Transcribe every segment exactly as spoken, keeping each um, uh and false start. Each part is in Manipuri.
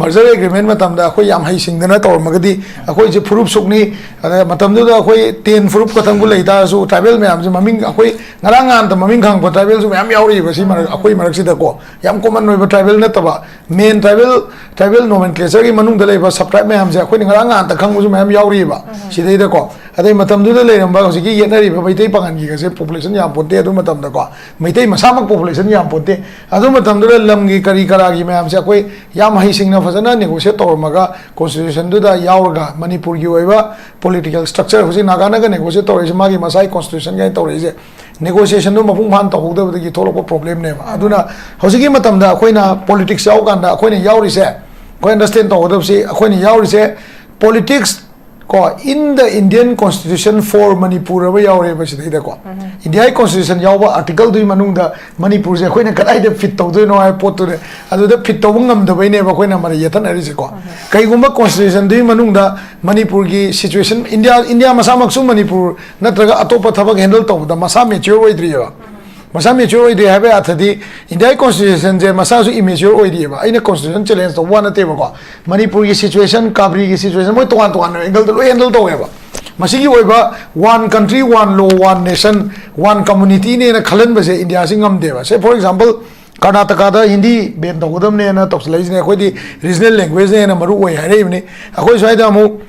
merger agreement ꯃꯇꯝꯗ ꯑꯩꯈꯣꯏ ꯌꯥꯝ ꯍꯩꯁꯤꯡꯗꯅ ꯇꯧꯔꯝꯃꯒꯗꯤ ꯑꯩꯈꯣꯏꯁꯦ ꯐꯨꯔꯨꯞ ꯁꯨꯛꯅꯤ, ꯑꯗ ꯃꯇꯝꯗꯨꯗ ꯑꯩꯈꯣꯏ ꯇꯦꯟ ꯐꯨꯔꯨꯞ ꯈꯛꯇꯪꯕꯨ ꯂꯩ ꯇꯥꯔꯁꯨ tribal ꯃꯌꯥꯝꯁꯦ ꯃꯃꯤꯡ ꯑꯩꯈꯣꯏ ꯉꯔꯥꯡ ꯅꯍꯥꯟꯇ ꯃꯃꯤꯡ ꯈꯪꯕ tribal ꯁꯨ ꯃꯌꯥꯝ ꯌꯥꯎꯔꯤꯕ ꯁꯤ ꯃꯔꯛ ꯑꯩꯈꯣꯏ ꯃꯔꯛꯁꯤꯗꯀꯣ꯫ ꯌꯥꯝ common ꯑꯣꯏꯕ tribal ꯅꯠꯇꯕ main tribal, tribal nomenclature ꯒꯤ ꯃꯅꯨꯡꯗ ꯂꯩꯕ sub tribe ꯃꯌꯥꯝꯁꯦ ꯑꯩꯈꯣꯏꯅ ꯉꯔꯥꯡ ꯅꯍꯥꯟꯇ ꯈꯪꯕꯁꯨ ꯃꯌꯥꯝ ꯌꯥꯎꯔꯤꯕ ꯁꯤꯗꯩꯗꯀꯣ꯫ ꯑꯗꯩ ꯃꯇꯝꯗꯨꯗ ꯂꯩꯔꯝꯕ ꯍꯧꯖꯤꯛꯀꯤ ꯌꯦꯠꯅꯔꯤꯕ ꯃꯩꯇꯩ ꯄꯥꯉꯜꯒꯤꯒꯁꯦ population ꯌꯥꯝ ꯄꯣꯟꯇꯦ ꯑꯗꯨ ꯃꯇꯝꯗꯀꯣ꯫ ꯃꯩꯇꯩ ꯃꯁꯥꯃꯛ population ꯌꯥꯝ ꯄꯣꯟꯇꯦ꯫ ꯑꯗꯨ ꯃꯇꯝꯗꯨꯗ ꯂꯝꯒꯤ ꯀꯔꯤ ꯀꯔꯥꯒꯤ ꯃꯌꯥꯝꯁꯦ ꯑꯩꯈꯣꯏ ꯌꯥꯝ ꯍꯩꯁꯤꯡꯅ ꯐꯖꯅ negotiate ꯇꯧꯔꯝꯃꯒ constitution ꯗꯨꯗ ꯌꯥꯎꯔꯒ ꯃꯅꯤꯄꯨꯔꯒꯤ ꯑꯣꯏꯕ political structure ꯍꯧꯖꯤꯛ ꯅꯥꯒꯥꯅꯒ negotiate ꯇꯧꯔꯛꯏꯁꯦ ꯃꯥꯒꯤ ꯃꯁꯥꯒꯤ constitution ꯒꯥꯏꯅ ꯇꯧꯔꯛꯏꯁꯦ negotiation ꯗꯨ ꯃꯄꯨꯡ ꯐꯥꯅ ꯇꯧꯍꯧꯗꯕꯗꯒꯤ ꯊꯣꯛꯂꯛꯄ problem ꯅꯦꯕ꯫ ꯑꯗꯨꯅ ꯍꯧꯖꯤꯛꯀꯤ ꯃꯇꯝꯗ ꯑꯩꯈꯣꯏꯅ politics ꯌꯥꯎꯀꯥꯟꯗ ꯑꯩꯈꯣꯏꯅ ꯌꯥꯎꯔꯤꯁꯦ, ꯑꯩꯈꯣꯏ understand ꯇꯧꯒꯗꯕꯁꯤ ꯑꯩꯈꯣꯏꯅ ꯌꯥꯎꯔꯤꯁꯦ politics ꯀꯣ, in the Indian constitution for Manipur ꯑꯃ ꯌꯥꯎꯔꯦꯕ ꯁꯤꯗꯩꯗꯀꯣ꯫ India ꯒꯤ constitution ꯌꯥꯎꯕ article ꯗꯨꯒꯤ ꯃꯅꯨꯡꯗ ꯃꯅꯤꯄꯨꯔꯁꯦ ꯑꯩꯈꯣꯏꯅ ꯀꯗꯥꯏꯗ fit ꯇꯧꯗꯣꯏꯅꯣ ꯍꯥꯏꯕ ꯄꯣꯠꯇꯨꯅꯦ꯫ ꯑꯗꯨꯗ fit ꯇꯧꯕ ꯉꯝꯗꯕꯩꯅꯦꯕ ꯑꯩꯈꯣꯏꯅ ꯃꯔꯩ ꯌꯦꯠꯊꯠꯅꯔꯤꯁꯦꯀꯣ꯫ ꯀꯩꯒꯨꯝꯕ constitution ꯗꯨꯒꯤ ꯃꯅꯨꯡꯗ ꯃꯅꯤꯄꯨꯔꯒꯤ situation, India, India ꯃꯁꯥꯃꯛꯁꯨ ꯃꯅꯤꯄꯨꯔ ꯅꯠꯇ꯭ꯔꯒ ꯑꯇꯣꯞꯄ ꯊꯕꯛ handle ꯇꯧꯕꯗ ꯃꯁꯥ mature ꯑꯣꯏꯗ꯭ꯔꯤꯑꯕ꯫ ꯃꯁꯥ mature ꯑꯣꯏꯗ꯭ꯔꯤ ꯍꯥꯏꯕ ꯑꯔꯊꯗꯤ India ꯒꯤ constitution ꯁꯦ ꯃꯁꯥꯁꯨ immature ꯑꯣꯏꯔꯤꯑꯕ꯫ ꯑꯩꯅ constitution challenge ꯇꯧꯕ ꯋꯥ ꯅꯠꯇꯦꯕꯀꯣ꯫ ꯃꯅꯤꯄꯨꯔꯒꯤ situation, ꯀꯥꯕ꯭ꯔꯤꯒꯤ situation, ꯃꯣꯏ ꯇꯣꯉꯥꯟ ꯇꯣꯉꯥꯟꯕ angle ꯗ ꯂꯣꯏ handle ꯇꯧꯋꯦꯕ꯫ ꯃꯁꯤꯒꯤ ꯑꯣꯏꯕ one country, one law, one nation, one community ꯅꯦꯅ ꯈꯜꯍꯟꯕꯁꯦ India ꯁꯤ ꯉꯝꯗꯦꯕ꯫ Say for example, ꯀꯔꯅꯥꯇꯀꯥꯗ Hindi ban ꯇꯧꯒꯗꯕꯅꯦꯅ ꯇꯧꯁꯜꯂꯛꯏꯁꯤꯅꯦ꯫ ꯑꯩꯈꯣꯏꯗꯤ regional language ꯅ ꯍꯦꯟꯅ ꯃꯔꯨ ꯑꯣꯏ ꯍꯥꯏꯔꯛꯏꯕꯅꯤ꯫ ꯑꯩꯈꯣꯏ ꯁ꯭ꯋꯥꯏꯗ ꯑꯃꯨꯛ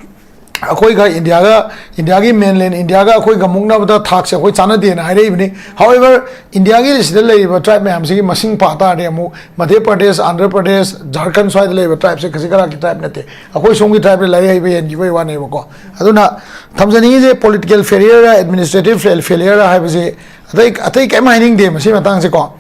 ꯑꯩꯈꯣꯏꯒ India ꯒ, India ꯒꯤ mainland India ꯒ ꯑꯩꯈꯣꯏꯒ ꯃꯨꯛꯅꯕꯗ ꯊꯥꯛꯁꯦ ꯑꯩꯈꯣꯏ ꯆꯥꯟꯅꯗꯦꯅ ꯍꯥꯏꯔꯛꯏꯕꯅꯤ꯫ However, India ꯒꯤ ꯁꯤꯗ ꯂꯩꯔꯤꯕ tribe ꯃꯌꯥꯝꯁꯤꯒꯤ ꯃꯁꯤꯡ ꯄꯥ ꯇꯥꯔꯗꯤ ꯑꯃꯨꯛ ꯃꯙ꯭ꯌ ꯄ꯭ꯔꯗꯦꯁ, ꯑꯟꯙ꯭ꯔ ꯄ꯭ꯔꯗꯦꯁ, ꯖꯥꯔꯈꯟ ꯁ꯭ꯋꯥꯏꯗ ꯂꯩꯔꯤꯕ tribe ꯁꯦ ꯈꯖꯤꯛ ꯈꯔꯥꯛꯀꯤ tribe ꯅꯠꯇꯦ꯫ ꯑꯩꯈꯣꯏ ꯁꯣꯝꯒꯤ tribe ꯇ ꯂꯥꯏꯔꯤꯛ ꯍꯩꯕ ꯍꯦꯟꯈꯤꯕꯒꯤ ꯋꯥꯅꯦꯕꯀꯣ꯫ ꯑꯗꯨꯅ ꯊꯝꯖꯅꯤꯡꯉꯤꯁꯦ political failure ꯔ administrative fail-, failure ꯔ ꯍꯥꯏꯕꯁꯦ ꯑꯇꯩ, ꯑꯇꯩ ꯀꯩꯝ ꯍꯥꯏꯅꯤꯡꯗꯦ ꯃꯁꯤ ꯃꯇꯥꯡꯁꯦꯀꯣ꯫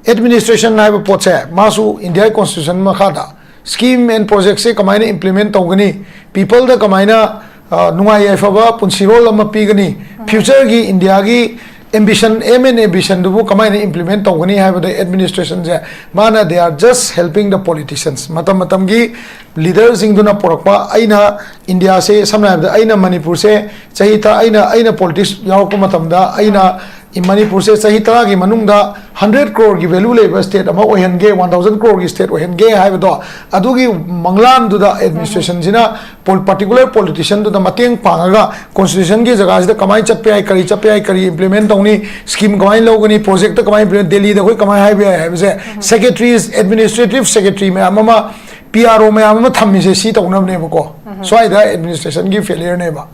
Administration ꯍꯥꯏꯕ ꯄꯣꯠꯁꯦ ꯃꯥꯁꯨ India ꯒꯤ constitution ꯃꯈꯥꯗ scheme and project ꯁꯦ ꯀꯃꯥꯏꯅ implement ꯇꯧꯒꯅꯤ, people ꯗ ꯀꯃꯥꯏꯅ, ꯑ, ꯅꯨꯡꯉꯥꯏ ꯌꯥꯏꯐꯕ ꯄꯨꯟꯁꯤꯔꯣꯜ ꯑꯃ ꯄꯤꯒꯅꯤ, future ꯒꯤ India ꯒꯤ ambition, aim and ambition ꯗꯨꯕꯨ ꯀꯃꯥꯏꯅ implement ꯇꯧꯒꯅꯤ ꯍꯥꯏꯕꯗ administration ꯁꯦ ꯃꯥꯅ they are just helping the politicians꯫ ꯃꯇꯝ ꯃꯇꯝꯒꯤ leader ꯁꯤꯡꯗꯨꯅ ꯄꯨꯔꯛꯄ, ꯑꯩꯅ India ꯁꯦ ꯁꯝꯅ ꯍꯥꯏꯔꯕꯗ ꯑꯩꯅ ꯃꯅꯤꯄꯨꯔꯁꯦ ꯆꯍꯤ ꯇ-, ꯑꯩꯅ, ꯑꯩꯅ politics ꯌꯥꯎꯔꯛꯄ ꯃꯇꯝꯗ ꯑꯩꯅ ꯃꯅꯤꯄꯨꯔꯁꯦ ꯆꯍꯤ ꯇꯔꯥꯒꯤ ꯃꯅꯨꯡꯗ hundred crore ꯒꯤ value ꯂꯩꯕ state ꯑꯃ ꯑꯣꯏꯍꯟꯒꯦ, one thousand crore ꯒꯤ state ꯑꯣꯏꯍꯟꯒꯦ ꯍꯥꯏꯕꯗꯣ, ꯑꯗꯨꯒꯤ ꯃꯪꯂꯥꯟꯗꯨꯗ administration ꯁꯤꯅ particular politician ꯗꯨꯗ ꯃꯇꯦꯡ ꯄꯥꯡꯉꯒ constitution ꯒꯤ ꯖꯒꯥꯁꯤꯗ ꯀꯃꯥꯏꯅ ꯆꯠꯄ ꯌꯥꯏ, ꯀꯔꯤ ꯆꯠꯄ ꯌꯥꯏ, ꯀꯔꯤ implement ꯇꯧꯅꯤ, scheme ꯀꯃꯥꯏꯅ ꯂꯧꯒꯅꯤ, project ꯀꯃꯥꯏꯅ implement, ꯗꯦꯜꯂꯤꯗ ꯑꯩꯈꯣꯏ ꯀꯃꯥꯏꯅ ꯍꯥꯏꯕ ꯌꯥꯏ ꯍꯥꯏꯕꯁꯦ, secretaries, administrative secretary ꯃꯌꯥꯝ ꯑꯃ, P R O ꯃꯌꯥꯝ ꯑꯃ ꯊꯝꯃꯤꯁꯦ ꯁꯤ ꯇꯧꯅꯕꯅꯦꯕꯀꯣ꯫ ꯁ꯭ꯋꯥꯏꯗ administration ꯒꯤ failure ꯅꯦꯕ꯫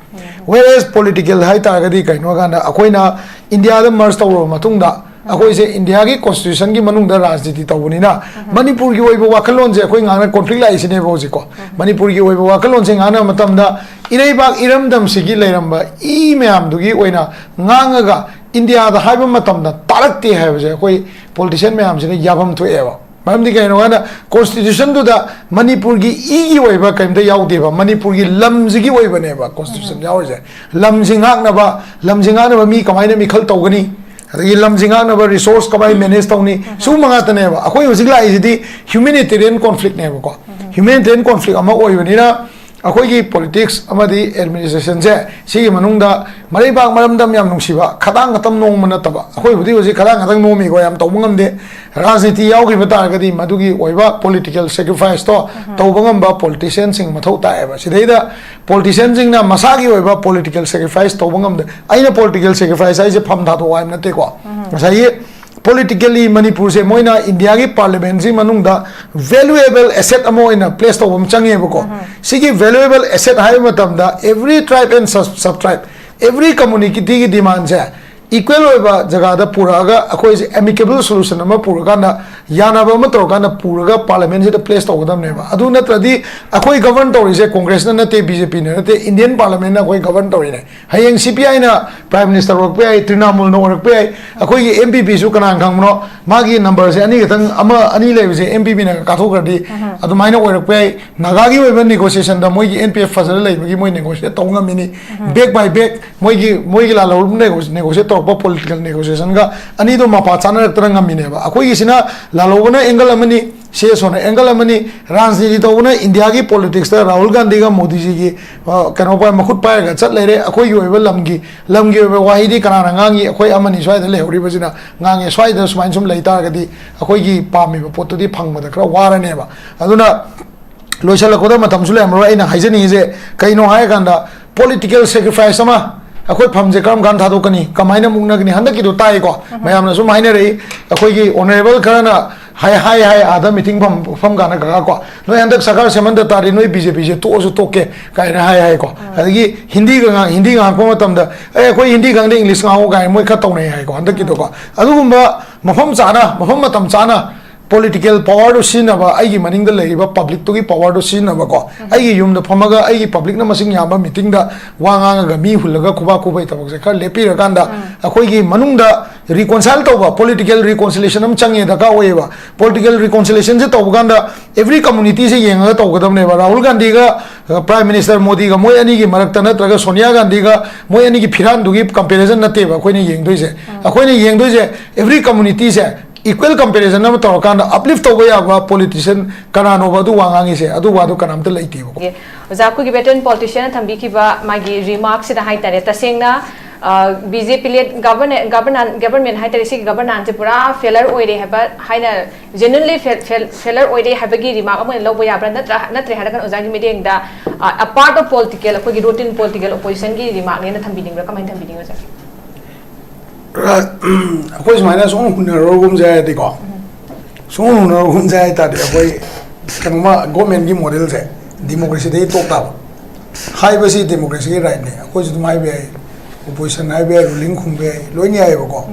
Whereas political ꯍꯥꯏ ꯇꯥꯔꯒꯗꯤ ꯀꯩꯅꯣ ꯍꯥꯏ ꯀꯥꯟꯗ, ꯑꯩꯈꯣꯏꯅ ꯏꯟꯗꯤꯌꯥꯗ merge ꯇꯧꯔꯕ ꯃꯇꯨꯡꯗ, ꯑꯩꯈꯣꯏꯁꯦ ꯏꯟꯗꯤꯌꯥꯒꯤ constitution ꯒꯤ ꯃꯅꯨꯡꯗ ꯔꯥꯖꯅꯤꯇꯤ ꯇꯧꯕꯅꯤꯅ, ꯃꯅꯤꯄꯨꯔꯒꯤ ꯑꯣꯏꯕ ꯋꯥꯈꯜꯂꯣꯟꯁꯦ ꯑꯩꯈꯣꯏ ꯉꯥꯡꯅ conflict ꯂꯥꯛꯏꯁꯤꯅꯦꯕ ꯍꯧꯖꯤꯛꯀꯣ꯫ ꯃꯅꯤꯄꯨꯔꯒꯤ ꯑꯣꯏꯕ ꯋꯥꯈꯜꯂꯣꯟꯁꯦ ꯉꯥꯡꯅꯕ ꯃꯇꯝꯗ, ꯏꯔꯩꯕꯥꯛ ꯏꯔꯝꯗꯝꯁꯤꯒꯤ ꯂꯩꯔꯝꯕ ꯏ ꯃꯌꯥꯝꯗꯨꯒꯤ ꯑꯣꯏꯅ ꯉꯥꯡꯉꯒ ꯏꯟꯗꯤꯌꯥꯗ ꯍꯥꯏꯕ ꯃꯇꯝꯗ ꯇꯥꯔꯛꯇꯦ ꯍꯥꯏꯕꯁꯦ ꯑꯩꯈꯣꯏ politician ꯃꯌꯥꯝꯁꯤꯅ ꯌꯥꯐꯝ ꯊꯣꯛꯑꯦꯕ꯫ ꯃꯔꯝꯗꯤ ꯀꯩꯅꯣ ꯍꯥꯏꯅ, constitution ꯗꯨꯗ ꯃꯅꯤꯄꯨꯔꯒꯤ ꯏꯒꯤ ꯑꯣꯏꯕ ꯀꯔꯤꯝꯇ ꯌꯥꯎꯗꯦꯕ, ꯃꯅꯤꯄꯨꯔꯒꯤ ꯂꯝꯁꯤꯒꯤ ꯑꯣꯏꯕꯅꯦꯕ constitution ꯌꯥꯎꯔꯤꯁꯦ꯫ ꯂꯝꯁꯤ ꯉꯥꯛꯅꯕ, ꯂꯝꯁꯤ ꯉꯥꯛꯅꯕ ꯃꯤ ꯀꯃꯥꯏꯅ ꯃꯤꯈꯜ ꯇꯧꯒꯅꯤ, ꯑꯗꯒꯤ ꯂꯝꯁꯤ ꯉꯥꯛꯅꯕ resource ꯀꯃꯥꯏꯅ manage ꯇꯧꯅꯤ, ꯁꯤꯒꯨꯝꯕ ꯉꯥꯛꯇꯅꯦꯕ꯫ ꯑꯩꯈꯣꯏ ꯍꯧꯖꯤꯛ ꯂꯥꯛꯏꯁꯤꯗꯤ humanitarian conflict ꯅꯦꯕꯀꯣ꯫ Humanitarian conflict ꯑꯃ ꯑꯣꯏꯕꯅꯤꯅ, ꯑꯩꯈꯣꯏꯒꯤ politics ꯑꯃꯗꯤ administration ꯁꯦ, ꯁꯤꯒꯤ ꯃꯅꯨꯡꯗ ꯃꯔꯩꯕꯥꯛ ꯃꯔꯝꯗꯝ ꯌꯥꯝ ꯅꯨꯡꯁꯤꯕ, ꯈꯗꯥꯡ ꯈꯛꯇꯪ ꯅꯣꯝꯕ ꯅꯠꯇꯕ, ꯑꯩꯈꯣꯏꯕꯨꯗꯤ ꯍꯧꯖꯤꯛ ꯈꯗꯥꯡ ꯈꯛꯇꯪ ꯅꯣꯝꯃꯤꯀꯣ, ꯌꯥꯝ ꯇꯧꯕ ꯉꯝꯗꯦ꯫ ꯔꯥꯖꯅꯤꯇꯤ ꯌꯥꯎꯈꯤꯕ ꯇꯥꯔꯒꯗꯤ ꯃꯗꯨꯒꯤ ꯑꯣꯏꯕ political sacrifice ꯇꯣ ꯇꯧꯕ ꯉꯝꯕ politician ꯁꯤꯡ ꯃꯊꯧ ꯇꯥꯏꯌꯦꯕ꯫ ꯁꯤꯗꯩꯗ politician ꯁꯤꯡꯅ ꯃꯁꯥꯒꯤ ꯑꯣꯏꯕ political sacrifice ꯇꯧꯕ ꯉꯝꯗ, ꯑꯩꯅ political sacrifice ꯍꯥꯏꯁꯦ ꯐꯝ ꯊꯥꯗꯣꯛꯑꯣ ꯍꯥꯏꯕ ꯅꯠꯇꯦꯀꯣ꯫ ꯉꯁꯥꯏꯒꯤ politically ꯃꯅꯤꯄꯨꯔꯁꯦ ꯃꯣꯏꯅ ꯏꯟꯗꯤꯌꯥꯒꯤ parliament ꯁꯤ ꯃꯅꯨꯡꯗ valuable asset ꯑꯃ ꯑꯣꯏꯅ place ꯇꯧꯕ ꯑꯃ ꯆꯪꯉꯦꯕꯀꯣ꯫ ꯁꯤꯒꯤ valuable asset ꯍꯥꯏꯕ ꯃꯇꯝꯗ, every tribe and sub-, subtribe, every community ꯒꯤ demand ꯁꯦ equal ꯑꯣꯏꯕ ꯖꯒꯥꯗ ꯄꯨꯔꯛꯑꯒ, ꯑꯩꯈꯣꯏꯁꯦ amicable solution ꯑꯃ ꯄꯨꯔꯀꯥꯟꯗ, ꯌꯥꯅꯕ ꯑꯃ ꯇꯧꯔꯀꯥꯟꯗ ꯄꯨꯔꯒ parliament ꯁꯤꯗ place ꯇꯧꯒꯗꯕꯅꯦꯕ꯫ ꯑꯗꯨ ꯅꯠꯇ꯭ꯔꯗꯤ ꯑꯩꯈꯣꯏ govern ꯇꯧꯔꯤꯁꯦ Congress ꯅ ꯅꯠꯇꯦ, B J P ꯅ ꯅꯠꯇꯦ, Indian parliament ꯅ ꯑꯩꯈꯣꯏ govern ꯇꯧꯔꯤꯅꯦ꯫ ꯍꯌꯦꯡ C P I ꯅ prime minister ꯑꯣꯏꯔꯛꯄ ꯌꯥꯏ, ꯇ꯭ꯔꯤꯅꯥꯃꯨꯜꯅ ꯑꯣꯏꯔꯛꯄ ꯌꯥꯏ, ꯑꯩꯈꯣꯏꯒꯤ M P P ꯁꯨ ꯀꯅꯥꯅ ꯈꯪꯕꯅꯣ, ꯃꯥꯒꯤ number ꯁꯦ ꯑꯅꯤ ꯈꯛꯇꯪ, ꯑꯃ ꯑꯅꯤ ꯂꯩꯕꯁꯦ M P P ꯅ ꯀꯥꯊꯣꯛꯈ꯭ꯔꯗꯤ ꯑꯗꯨꯃꯥꯏꯅ ꯑꯣꯏꯔꯛꯄ ꯌꯥꯏ꯫ ꯅꯥꯒꯥꯒꯤ ꯑꯣꯏꯕ negotiation ꯗ ꯃꯣꯏꯒꯤ N P F ꯐꯖꯅ ꯂꯩꯕꯒꯤ ꯃꯣꯏ negotiate ꯇꯧꯕ ꯉꯝꯃꯤꯅꯤ꯫ Back by back ꯃꯣꯏꯒꯤ, ꯃꯣꯏꯒꯤ ꯂꯥꯜꯍꯧꯕ nego-, negotiate ꯇꯧꯔꯛꯄ political negotiation ꯒ ꯑꯅꯤꯗꯣ ꯃꯄꯥ ꯆꯥꯅꯔꯛꯇꯅ ꯉꯝꯃꯤꯅꯦꯕ꯫ ꯑꯩꯈꯣꯏꯒꯤꯁꯤꯅ ꯂꯥꯜꯍꯧꯕꯅ angle ꯑꯃꯅꯤ, ꯁꯦꯁ ꯑꯣꯏꯅ ꯑꯦꯡꯒꯜ ꯑꯃꯅꯤ꯫ ꯔꯥꯖꯅꯤꯇꯤ ꯇꯧꯕꯅ ꯏꯟꯗꯤꯌꯥꯒꯤ ꯄꯣꯂꯤꯇꯤꯛꯁꯇ ꯔꯥꯍꯨꯜ ꯒꯥꯟꯙꯤꯒ ꯃꯣꯗꯤꯖꯤꯒꯤ, ꯑ, ꯀꯩꯅꯣ ꯄꯥꯏ-, ꯃꯈꯨꯠ ꯄꯥꯏꯔꯒ ꯆꯠ ꯂꯩꯔꯦ꯫ ꯑꯩꯈꯣꯏꯒꯤ ꯑꯣꯏꯕ ꯂꯝꯒꯤ, ꯂꯝꯒꯤ ꯑꯣꯏꯕ ꯋꯥꯍꯩꯗꯤ ꯀꯅꯥꯅ ꯉꯥꯡꯉꯤ? ꯑꯩꯈꯣꯏ ꯑꯃꯅꯤ ꯁ꯭ꯋꯥꯏꯗ ꯂꯩꯍꯧꯔꯤꯕꯁꯤꯅ ꯉꯥꯡꯉꯦ꯫ ꯁ꯭ꯋꯥꯏꯗ ꯁꯨꯃꯥꯏꯅ ꯁꯨꯝ ꯂꯩ ꯇꯥꯔꯒꯗꯤ ꯑꯩꯈꯣꯏꯒꯤ ꯄꯥꯝꯃꯤꯕ ꯄꯣꯠꯇꯨꯗꯤ ꯐꯪꯕꯗ ꯈꯔ ꯋꯥꯔꯅꯦꯕ꯫ ꯑꯗꯨꯅ ꯂꯣꯏꯁꯤꯜꯂꯛꯄꯗ ꯃꯇꯝꯁꯨ ꯂꯩꯔꯝꯃꯔꯣꯏ꯫ ꯑꯩꯅ ꯍꯥꯏꯖꯅꯤꯡꯉꯤꯁꯦ ꯀꯩꯅꯣ ꯍꯥꯏꯔꯀꯥꯟꯗ, ꯄꯣꯂꯤꯇꯤꯀꯦꯜ ꯁꯦꯀ꯭ꯔꯤꯐꯥꯏꯁ ꯑꯃ ꯑꯩꯈꯣꯏ ꯐꯝꯁꯦ ꯀꯔꯝ ꯀꯥꯟꯗ ꯊꯥꯗꯣꯛꯀꯅꯤ, ꯀꯃꯥꯏꯅ ꯃꯨꯛꯅꯒꯅꯤ? ꯍꯟꯗꯛꯀꯤꯗꯣ ꯇꯥꯏꯀꯣ, ꯃꯌꯥꯝꯅ ꯁꯨꯝ ꯍꯥꯏꯅꯔꯛꯏ꯫ ꯑꯩꯈꯣꯏꯒꯤ ꯑꯣꯅꯔꯦꯕꯜ ꯈꯔꯅ ꯍꯥꯏ, ꯍꯥꯏ, ꯍꯥꯏ, ꯑꯥꯗ ꯃꯤꯇꯤꯡ ꯐꯝ, ꯐꯝ ꯀꯥꯟꯗ ꯀꯀꯥ ꯀꯣ, "ꯅꯣꯏ ꯍꯟꯗꯛ ꯁꯔꯀꯥꯔ ꯁꯦꯝꯍꯟꯗ ꯇꯥꯔꯗꯤ ꯅꯣꯏ ꯕꯤ ꯖꯦ ꯄꯤꯁꯦ ꯇꯣꯛꯑꯁꯨ ꯇꯣꯛꯀꯦ" ꯀꯥꯏꯅ ꯍꯥꯏ, ꯍꯥꯏꯀꯣ꯫ ꯑꯗꯒꯤ ꯍꯤꯟꯗꯤꯒ ꯉꯥꯡ-, ꯍꯤꯟꯗꯤ ꯉꯥꯡꯉꯛꯄ ꯃꯇꯝꯗ, "ꯑꯦ, ꯑꯩꯈꯣꯏ ꯍꯤꯟꯗꯤ ꯈꯪꯗꯦ, ꯏꯪꯂꯤꯁ ꯉꯥꯡꯉꯣ" ꯀꯥꯏꯅ ꯃꯣꯏ ꯈꯔ ꯇꯧꯅꯩ ꯍꯥꯏꯀꯣ ꯍꯟꯗꯛꯀꯤꯗꯣꯀꯣ꯫ ꯑꯗꯨꯒꯨꯝꯕ ꯃꯐꯝ ꯆꯥꯅ, ꯃꯐꯝ ꯃꯇꯝ ꯆꯥꯅ ꯄꯣꯂꯤꯇꯤꯀꯦꯜ ꯄꯋꯥꯔꯗꯨ ꯁꯤꯖꯤꯟꯅꯕ, ꯑꯩꯒꯤ ꯃꯅꯤꯡꯗ ꯂꯩꯔꯤꯕ ꯄꯕ꯭ꯂꯤꯛꯇꯨꯒꯤ ꯄꯋꯥꯔꯗꯨ ꯁꯤꯖꯤꯟꯅꯕꯀꯣ, ꯑꯩꯒꯤ ꯌꯨꯝꯗ ꯐꯝꯃꯒ ꯑꯩꯒꯤ ꯄꯕ꯭ꯂꯤꯛꯅ ꯃꯁꯤꯡ ꯌꯥꯝꯕ ꯃꯤꯇꯤꯡꯗ ꯋꯥ ꯉꯥꯡꯉꯒ ꯃꯤ ꯍꯨꯜꯂꯒ ꯈꯨꯕꯥꯛ ꯈꯨꯕꯩ ꯊꯕꯛꯁꯦ ꯈꯔ ꯂꯦꯞꯄꯤꯔꯀꯥꯟꯗ, ꯑꯩꯈꯣꯏꯒꯤ ꯃꯅꯨꯡꯗ ꯔꯤꯀꯣꯟꯁꯥꯏꯜ ꯇꯧꯕ, ꯄꯣꯂꯤꯇꯤꯀꯦꯜ ꯔꯤꯀꯣꯟꯁꯤꯂꯦꯁꯟ ꯑꯃ ꯆꯪꯉꯦ, ꯗꯔꯀꯥꯔ ꯑꯣꯏꯌꯦꯕ꯫ ꯄꯣꯂꯤꯇꯤꯀꯦꯜ ꯔꯤꯀꯣꯟꯁꯤꯂꯦꯁꯟꯁꯦ ꯇꯧꯕ ꯀꯥꯟꯗ ꯑꯦꯕ꯭ꯔꯤ ꯀꯝꯃꯨꯅꯤꯇꯤꯁꯦ ꯌꯦꯡꯉꯒ ꯇꯧꯒꯗꯕꯅꯦꯕ꯫ ꯔꯥꯍꯨꯜ ꯒꯥꯟꯙꯤꯒ, ꯑ, ꯄ꯭ꯔꯥꯏꯝ ꯃꯤꯅꯤꯁꯇꯔ ꯃꯣꯗꯤꯒ ꯃꯣꯏ ꯑꯅꯤꯒꯤ ꯃꯔꯛꯇ ꯅꯠꯇ꯭ꯔꯒ ꯁꯣꯅꯤꯌꯥ ꯒꯥꯟꯙꯤꯒ ꯃꯣꯏ ꯑꯅꯤꯒꯤ ꯐꯤꯔꯥꯟꯗꯨꯒꯤ ꯀꯝꯄꯦꯔꯤꯖꯟ ꯅꯠꯇꯦꯕ ꯑꯩꯈꯣꯏꯅ ꯌꯦꯡꯗꯣꯏꯁꯦ꯫ ꯑꯩꯈꯣꯏꯅ ꯌꯦꯡꯗꯣꯏꯁꯦ ꯑꯦꯕ꯭ꯔꯤ ꯀꯝꯃꯨꯅꯤꯇꯤꯁꯦ ꯏꯀ꯭ꯋꯦꯜ ꯀꯝꯄꯦꯔꯤꯖꯟ ꯑꯃ ꯇꯧꯔꯀꯥꯟꯗ ꯑꯞꯂꯤꯐ ꯇꯧꯕ ꯌꯥꯕ ꯄꯣꯂꯤꯇꯤꯁꯤꯌꯟ ꯀꯅꯥꯅꯣꯕ ꯑꯗꯨ ꯋꯥ ꯉꯥꯡꯉꯤꯁꯦ? ꯑꯗꯨ ꯋꯥꯗꯣ ꯀꯅꯥꯝꯇ ꯂꯩꯇꯦꯕꯀꯣ꯫ ꯑꯣꯖꯥ, ꯑꯩꯈꯣꯏꯒꯤ ꯚꯦꯇꯔꯟ ꯄꯣꯂꯤꯇꯤꯁꯤꯌꯟꯅ ꯊꯝꯕꯤꯈꯤꯕ ꯃꯥꯒꯤ ꯔꯤꯃꯥꯔꯛꯁꯤꯗ ꯍꯥꯏꯇꯥꯔꯦ, ꯇꯁꯦꯡꯅ ꯕꯤ ꯖꯦ ꯄꯤ ꯂꯦꯠ ꯒꯚꯔꯟꯃꯦꯟ ꯍꯥꯏꯇꯥꯔꯦ, ꯁꯤꯒꯤ ꯒꯚꯔꯟꯃꯦꯟꯁꯦ ꯄꯨꯔꯥ ꯐꯦꯂꯔ ꯑꯣꯏꯔꯦ ꯍꯥꯏꯕ, ꯍꯥꯏꯅ ꯖꯦꯅꯨꯟꯂꯤ ꯐꯦꯂꯔ ꯑꯣꯏꯔꯦ ꯍꯥꯏꯕꯒꯤ ꯔꯤꯃꯥꯔꯛ ꯑꯃ ꯑꯣꯏꯅ ꯂꯧꯕ ꯌꯥꯕ꯭ꯔꯥ? ꯅꯠꯇ꯭ꯔ-, ꯅꯠꯇ꯭ꯔꯦ ꯍꯥꯏꯔꯒꯅ ꯑꯣꯖꯥꯒꯤ ꯃꯤꯠꯌꯦꯡꯗ, ꯑ, part of political, ꯑꯩꯈꯣꯏꯒꯤ ꯔꯨꯇꯤꯟ ꯄꯣꯂꯤꯇꯤꯀꯦꯜ ꯑꯣꯄꯣꯖꯤꯁꯟꯒꯤ ꯔꯤꯃꯥꯔꯛꯅꯦꯅ ꯊꯝꯕꯤꯅꯤꯡꯕ꯭ꯔꯥ? ꯀꯃꯥꯏꯅ ꯊꯝꯕꯤꯅꯤꯡꯉꯤ, ꯑꯣꯖꯥ? ꯑꯩꯈꯣꯏ ꯁꯨꯃꯥꯏꯅ ꯁꯨꯝ ꯍꯨꯟꯅꯔꯒꯨꯝꯁꯦ ꯍꯥꯏꯔꯗꯤꯀꯣ, ꯁꯨꯝ ꯍꯨꯟꯅꯔꯒꯨꯝꯁꯦ ꯍꯥꯏ ꯇꯥꯔꯗꯤ, ꯑꯩꯈꯣꯏ ꯀꯩꯅꯣꯃ ꯒꯣꯔꯃꯦꯟꯒꯤ ꯃꯣꯗꯦꯜꯁꯦ ꯗꯤꯃꯣꯀ꯭ꯔꯦꯁꯤꯗꯒꯤ ꯇꯣꯞ ꯇꯥꯕ꯫ ꯍꯥꯏꯕꯁꯤ ꯗꯦꯃꯣꯀ꯭ꯔꯦꯁꯤꯒꯤ ꯔꯥꯏꯠꯅꯦ꯫ ꯑꯩꯈꯣꯏꯁꯨ ꯑꯗꯨꯝ ꯍꯥꯏꯕ ꯌꯥꯏ, ꯑꯣꯄꯣꯖꯤꯁꯟ ꯍꯥꯏꯕ ꯌꯥꯏ, ꯔꯨꯂꯤꯡ ꯈꯨꯝꯕ ꯌꯥꯏ, ꯂꯣꯏꯅ ꯌꯥꯏꯑꯕꯀꯣ꯫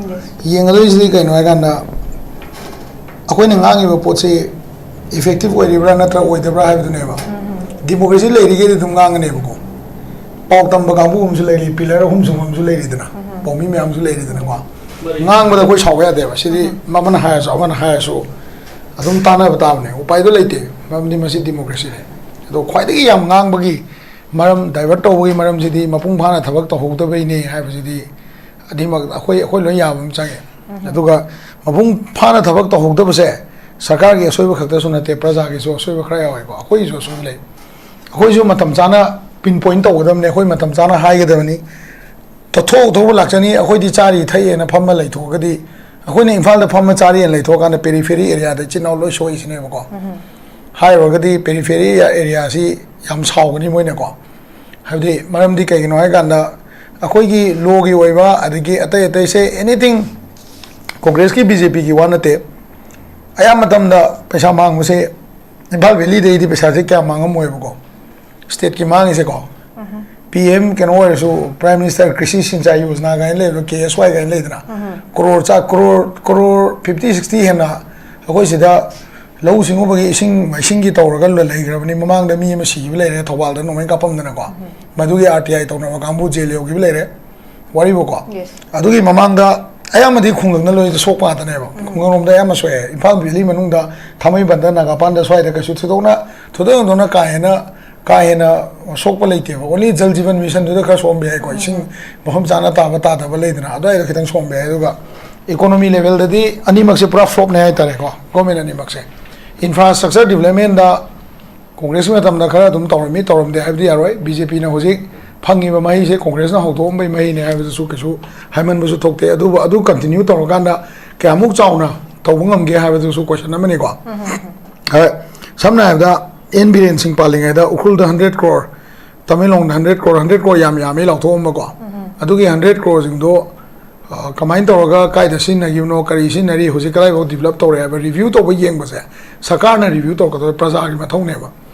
ꯌꯦꯡꯒꯗꯣꯏꯁꯤꯗꯤ ꯀꯩꯅꯣ ꯍꯥꯏꯀꯥꯟꯗ, ꯑꯩꯈꯣꯏꯅ ꯉꯥꯡꯉꯤꯕ ꯄꯣꯠꯁꯤ ꯏꯐꯦꯛꯇꯤꯞ ꯑꯣꯏꯔꯤꯕ꯭ꯔꯥ ꯅꯠꯇ꯭ꯔꯒ ꯑꯣꯏꯗꯕ꯭ꯔꯥ ꯍꯥꯏꯕꯗꯨꯅꯦꯕ꯫ ꯗꯤꯃꯣꯀ꯭ꯔꯦꯁꯤ ꯂꯩꯔꯤꯒꯩꯗꯤ ꯑꯗꯨꯝ ꯉꯥꯡꯒꯅꯦꯕꯀꯣ꯫ ꯄꯥꯎ ꯇꯝꯕ ꯀꯥꯡꯕꯨ ꯑꯃꯁꯨ ꯂꯩꯔꯤ, ꯄꯤꯂꯔ ꯑꯍꯨꯝ ꯁꯨꯕ ꯑꯃꯁꯨ ꯂꯩꯔꯤꯗꯅ, ꯄꯥꯎꯃꯤ ꯃꯌꯥꯝꯁꯨ ꯂꯩꯔꯤꯗꯅꯀꯣ꯫ ꯉꯥꯡꯕꯗ ꯑꯩꯈꯣꯏ ꯁꯥꯎꯕ ꯌꯥꯗꯦꯕ꯫ ꯁꯤꯗꯤ ꯑꯃꯅ ꯍꯥꯏꯔꯁꯨ ꯑꯃꯅ ꯍꯥꯏꯔꯁꯨ ꯑꯗꯨꯝ ꯇꯥꯟꯅꯕ ꯇꯥꯕꯅꯦ, ꯎꯄꯥꯏꯗꯣ ꯂꯩꯇꯦ꯫ ꯃꯔꯝꯗꯤ ꯃꯁꯤ ꯗꯤꯃꯣꯀ꯭ꯔꯦꯁꯤꯅꯦ꯫ ꯑꯗꯣ ꯈ꯭ꯋꯥꯏꯗꯒꯤ ꯌꯥꯝ ꯉꯥꯡꯕꯒꯤ ꯃꯔꯝ, ꯗꯥꯏꯚꯔꯠ ꯇꯧꯕꯒꯤ ꯃꯔꯝꯁꯤꯗꯤ ꯃꯄꯨꯡ ꯐꯥꯅ ꯊꯕꯛ ꯇꯧꯍꯧꯗꯕꯩꯅꯦ ꯍꯥꯏꯕꯁꯤꯗꯤ ꯑꯅꯤꯃꯛ ꯑꯩꯈꯣꯏ, ꯑꯩꯈꯣꯏ ꯂꯣꯏ ꯌꯥꯕ ꯑꯃ ꯆꯪꯉꯦ꯫ ꯑꯗꯨꯒ ꯃꯄꯨꯡ ꯐꯥꯅ ꯊꯕꯛ ꯇꯧꯍꯧꯗꯕꯁꯦ ꯁꯔꯀꯥꯔꯒꯤ ꯑꯁꯣꯏꯕ ꯈꯛꯇꯁꯨ ꯅꯠꯇꯦ, ꯄ꯭ꯔꯖꯥꯒꯤꯁꯨ ꯑꯁꯣꯏꯕ ꯈꯔ ꯌꯥꯎꯋꯦꯀꯣ꯫ ꯑꯩꯈꯣꯏꯒꯤꯁꯨ ꯑꯁꯣꯏꯕ ꯂꯩ꯫ ꯑꯩꯈꯣꯏꯁꯨ ꯃꯇꯝ ꯆꯥꯅ ꯄꯤꯟ ꯄꯣꯏꯟ ꯇꯧꯒꯗꯕꯅꯤ, ꯑꯩꯈꯣꯏ ꯃꯇꯝ ꯆꯥꯅ ꯍꯥꯏꯒꯗꯕꯅꯤ꯫ ꯊꯣꯛꯊꯣꯛ ꯊꯣꯛꯄ ꯂꯥꯛꯆꯅꯤ꯫ ꯑꯩꯈꯣꯏꯗꯤ ꯆꯥꯔꯤ ꯊꯛꯑꯦꯅ ꯐꯝꯃ ꯂꯩꯊꯣꯛꯑꯒꯗꯤ, ꯑꯩꯈꯣꯏꯅ ꯏꯝꯐꯥꯜꯗ ꯐꯝꯃ ꯆꯥꯔꯤꯅ ꯂꯩꯊꯣꯛꯑꯀꯥꯟꯗ ꯄꯦꯔꯤꯐꯦꯔꯤ ꯑꯦꯔꯤꯌꯥꯗ ꯏꯆꯤꯟ ꯏꯅꯥꯎ ꯂꯣꯏ ꯁꯣꯛꯏꯁꯤꯅꯦꯕꯀꯣ꯫ ꯍꯥꯏꯔꯨꯔꯒꯗꯤ ꯄꯦꯔꯤꯐꯦꯔꯤ ꯑꯦꯔꯤꯌꯥꯁꯤ ꯌꯥꯝ ꯁꯥꯎꯒꯅꯤ ꯃꯣꯏꯅꯀꯣ꯫ ꯍꯥꯏꯕꯗꯤ ꯃꯔꯝꯗꯤ ꯀꯩꯒꯤꯅꯣ ꯍꯥꯏꯀꯥꯟꯗ, ꯑꯩꯈꯣꯏꯒꯤ ꯂꯣꯒꯤ ꯑꯣꯏꯕ, ꯑꯗꯒꯤ ꯑꯇꯩ ꯑꯇꯩꯁꯦ, ꯑꯦꯅꯤꯊꯤꯡ, ꯀꯣꯡꯒ꯭ꯔꯦꯁꯀꯤ, ꯕꯤ ꯖꯦ ꯄꯤꯒꯤ ꯋꯥ ꯅꯠꯇꯦ꯫ ꯑꯌꯥꯝꯕ ꯃꯇꯝꯗ ꯄꯩꯁꯥ ꯃꯥꯡꯕꯁꯦ ꯏꯝꯐꯥꯜ ꯚꯦꯂꯤꯗꯩꯗꯤ ꯄꯩꯁꯥꯁꯦ ꯀꯌꯥ ꯃꯥꯡꯉꯝꯃꯣꯏꯕꯀꯣ꯫ ꯁ꯭ꯇꯦꯠꯀꯤ ꯃꯥꯡꯉꯤꯁꯦꯀꯣ, ꯄꯤ ꯑꯦꯝ ꯀꯩꯅꯣ ꯑꯣꯏꯔꯁꯨ, ꯄ꯭ꯔꯥꯏꯝ ꯃꯤꯅꯤꯁꯇꯔ ꯀ꯭ꯔꯤꯁꯤ ꯁꯤꯟꯆꯥꯏ ꯌꯣꯖꯅꯥ ꯀꯥꯏꯅ ꯂꯩꯕꯗꯣ, ꯀꯦ ꯑꯦꯁ ꯋꯥꯏ ꯀꯥꯏꯅ ꯂꯩꯗꯅ, ꯀ꯭ꯔꯣꯔ ꯆꯥ-, ꯀ꯭ꯔꯣꯔ, ꯀ꯭ꯔꯣꯔ ꯐꯤꯐꯇꯤ ꯁꯤꯛꯁꯇꯤ ꯍꯦꯟꯅ ꯑꯩꯈꯣꯏ ꯁꯤꯗ ꯂꯧꯎ ꯁꯤꯡꯎꯕꯒꯤ ꯏꯁꯤꯡ ꯃꯥꯏꯁꯤꯡꯒꯤ ꯇꯧꯔꯒ ꯂꯩꯈ꯭ꯔꯕꯅꯤ꯫ ꯃꯃꯥꯡꯗ ꯃꯤ ꯑꯃ ꯁꯤꯈꯤꯕ ꯂꯩꯔꯦ, ꯊꯧꯕꯥꯜꯗ ꯅꯣꯡꯃꯩ ꯀꯥꯞꯄꯝꯗꯅꯀꯣ꯫ ꯃꯗꯨꯒꯤ ꯑꯥꯔ ꯇꯤ ꯑꯥꯏ ꯇꯧꯅꯕ ꯀꯥꯡꯕꯨ ꯖꯦꯜ ꯌꯧꯈꯤꯕ ꯂꯩꯔꯦ꯫ ꯋꯥꯔꯤꯕꯨꯀꯣ꯫ Yes. ꯑꯗꯨꯒꯤ ꯃꯃꯥꯡꯗ ꯑꯌꯥꯝꯕꯗꯤ ꯈꯨꯡꯒꯪꯗ ꯂꯣꯏꯅ ꯁꯣꯛꯄ ꯉꯥꯛꯇꯅꯦꯕ꯫ ꯎꯝ꯫ ꯈꯨꯡꯒꯪꯔꯣꯝꯗ ꯑꯌꯥꯝꯕ ꯁꯣꯛꯑꯦ꯫ ꯏꯝꯐꯥꯜ ꯚꯦꯂꯤ ꯃꯅꯨꯡꯗ ꯊꯥꯡꯃꯩꯕꯟꯗ, ꯅꯥꯒꯥꯄꯥꯟꯗ ꯁ꯭ꯋꯥꯏꯗ ꯀꯩꯁꯨ ꯊꯣꯏꯗꯣꯛꯅ, ꯊꯣꯏꯗꯣꯛ ꯍꯦꯟꯗꯣꯛꯅ ꯀꯥ ꯍꯦꯟꯅ, ꯀꯥ ꯍꯦꯟꯅ ꯁꯣꯛꯄ ꯂꯩꯇꯦꯕ꯫ Only ꯖꯜ ꯖꯤꯕꯟ ꯃꯤꯁꯟꯗꯨꯗ ꯈꯔ ꯁꯣꯛꯑꯝꯕ ꯌꯥꯏꯀꯣ꯫ ꯎꯝ꯫ ꯏꯁꯤꯡ ꯃꯐꯝ ꯆꯥꯅ ꯇꯥꯕ ꯇꯥꯗꯕ ꯂꯩꯗꯅ, ꯑꯗꯨꯋꯥꯏꯗ ꯈꯤꯇꯪ ꯁꯣꯛꯑꯝꯕ ꯌꯥꯏ꯫ ꯑꯗꯨꯒ economy levelꯗꯗꯤ ꯑꯅꯤꯃꯛꯁꯦ ꯄꯨꯔꯥ flopꯅꯦ ꯍꯥꯏꯇꯥꯔꯦꯀꯣ, government ꯑꯅꯤꯃꯛꯁꯦ꯫ Infrastructure developmentꯗ ꯀꯣꯡꯒ꯭ꯔꯦꯁꯀꯤ ꯃꯇꯝꯗ ꯈꯔ ꯑꯗꯨꯝ ꯇꯧꯔꯝꯃꯤ, ꯇꯧꯔꯝꯗꯦ ꯍꯥꯏꯕꯗꯤ ꯌꯥꯔꯣꯏ꯫ ꯕꯤ ꯖꯦ ꯄꯤꯅ ꯍꯧꯖꯤꯛ ꯐꯪꯉꯤꯕ ꯃꯍꯩꯁꯦ ꯀꯣꯡꯒ꯭ꯔꯦꯁꯅ ꯍꯧꯗꯣꯛꯑꯝꯕꯩ ꯃꯍꯩꯅꯦ ꯍꯥꯏꯕꯗꯨꯁꯨ ꯀꯩꯁꯨ ꯍꯥꯏꯃꯟꯕꯁꯨ ꯊꯣꯛꯇꯦ꯫ ꯑꯗꯨꯕꯨ ꯑꯗꯨ continue ꯇꯧꯔꯀꯥꯟꯗ ꯀꯌꯥꯃꯨꯛ ꯆꯥꯎꯅ ꯇꯧꯕ ꯉꯝꯒꯦ ꯍꯥꯏꯕꯗꯨꯁꯨ question ꯑꯃꯅꯤꯀꯣ꯫ ꯎꯝ, ꯎꯝ, ꯎꯝ꯫ ꯍꯣꯏ, ꯁꯝꯅ ꯍꯥꯏꯔꯕꯗ, ꯑꯦꯟ ꯕꯤꯔꯦꯟ ꯁꯤꯡ ꯄꯥꯜꯂꯤꯉꯩꯗ ꯎꯈ꯭ꯔꯨꯜꯗ hundred crore, ꯇꯃꯦꯡꯂꯣꯡꯗ hundred crore, hundred crore ꯌꯥꯝ ꯌꯥꯝꯃꯤ ꯂꯥꯎꯊꯣꯛꯑꯝꯕꯀꯣ꯫ ꯎꯝ, ꯎꯝ꯫ ꯑꯗꯨꯒꯤ hundred croreꯁꯤꯡꯗꯣ ꯑ, ꯀꯃꯥꯏꯅ ꯇꯧꯔꯒ ꯀꯥꯏꯗ ꯁꯤꯖꯤꯟꯅꯈꯤꯕꯅꯣ, ꯀꯔꯤ ꯁꯤꯖꯤꯟꯅꯔꯤ, ꯍꯧꯖꯤꯛ ꯀꯗꯥꯏꯐꯥꯎ develop ꯇꯧꯔꯦ ꯍꯥꯏꯕ review ꯇꯧꯕ ꯌꯦꯡꯕꯁꯦ ꯁꯔꯀꯥꯔꯅ review ꯇꯧꯔꯛꯀꯗꯕ, ꯄ꯭ꯔꯖꯥꯒꯤ ꯃꯊꯧꯅꯦꯕ꯫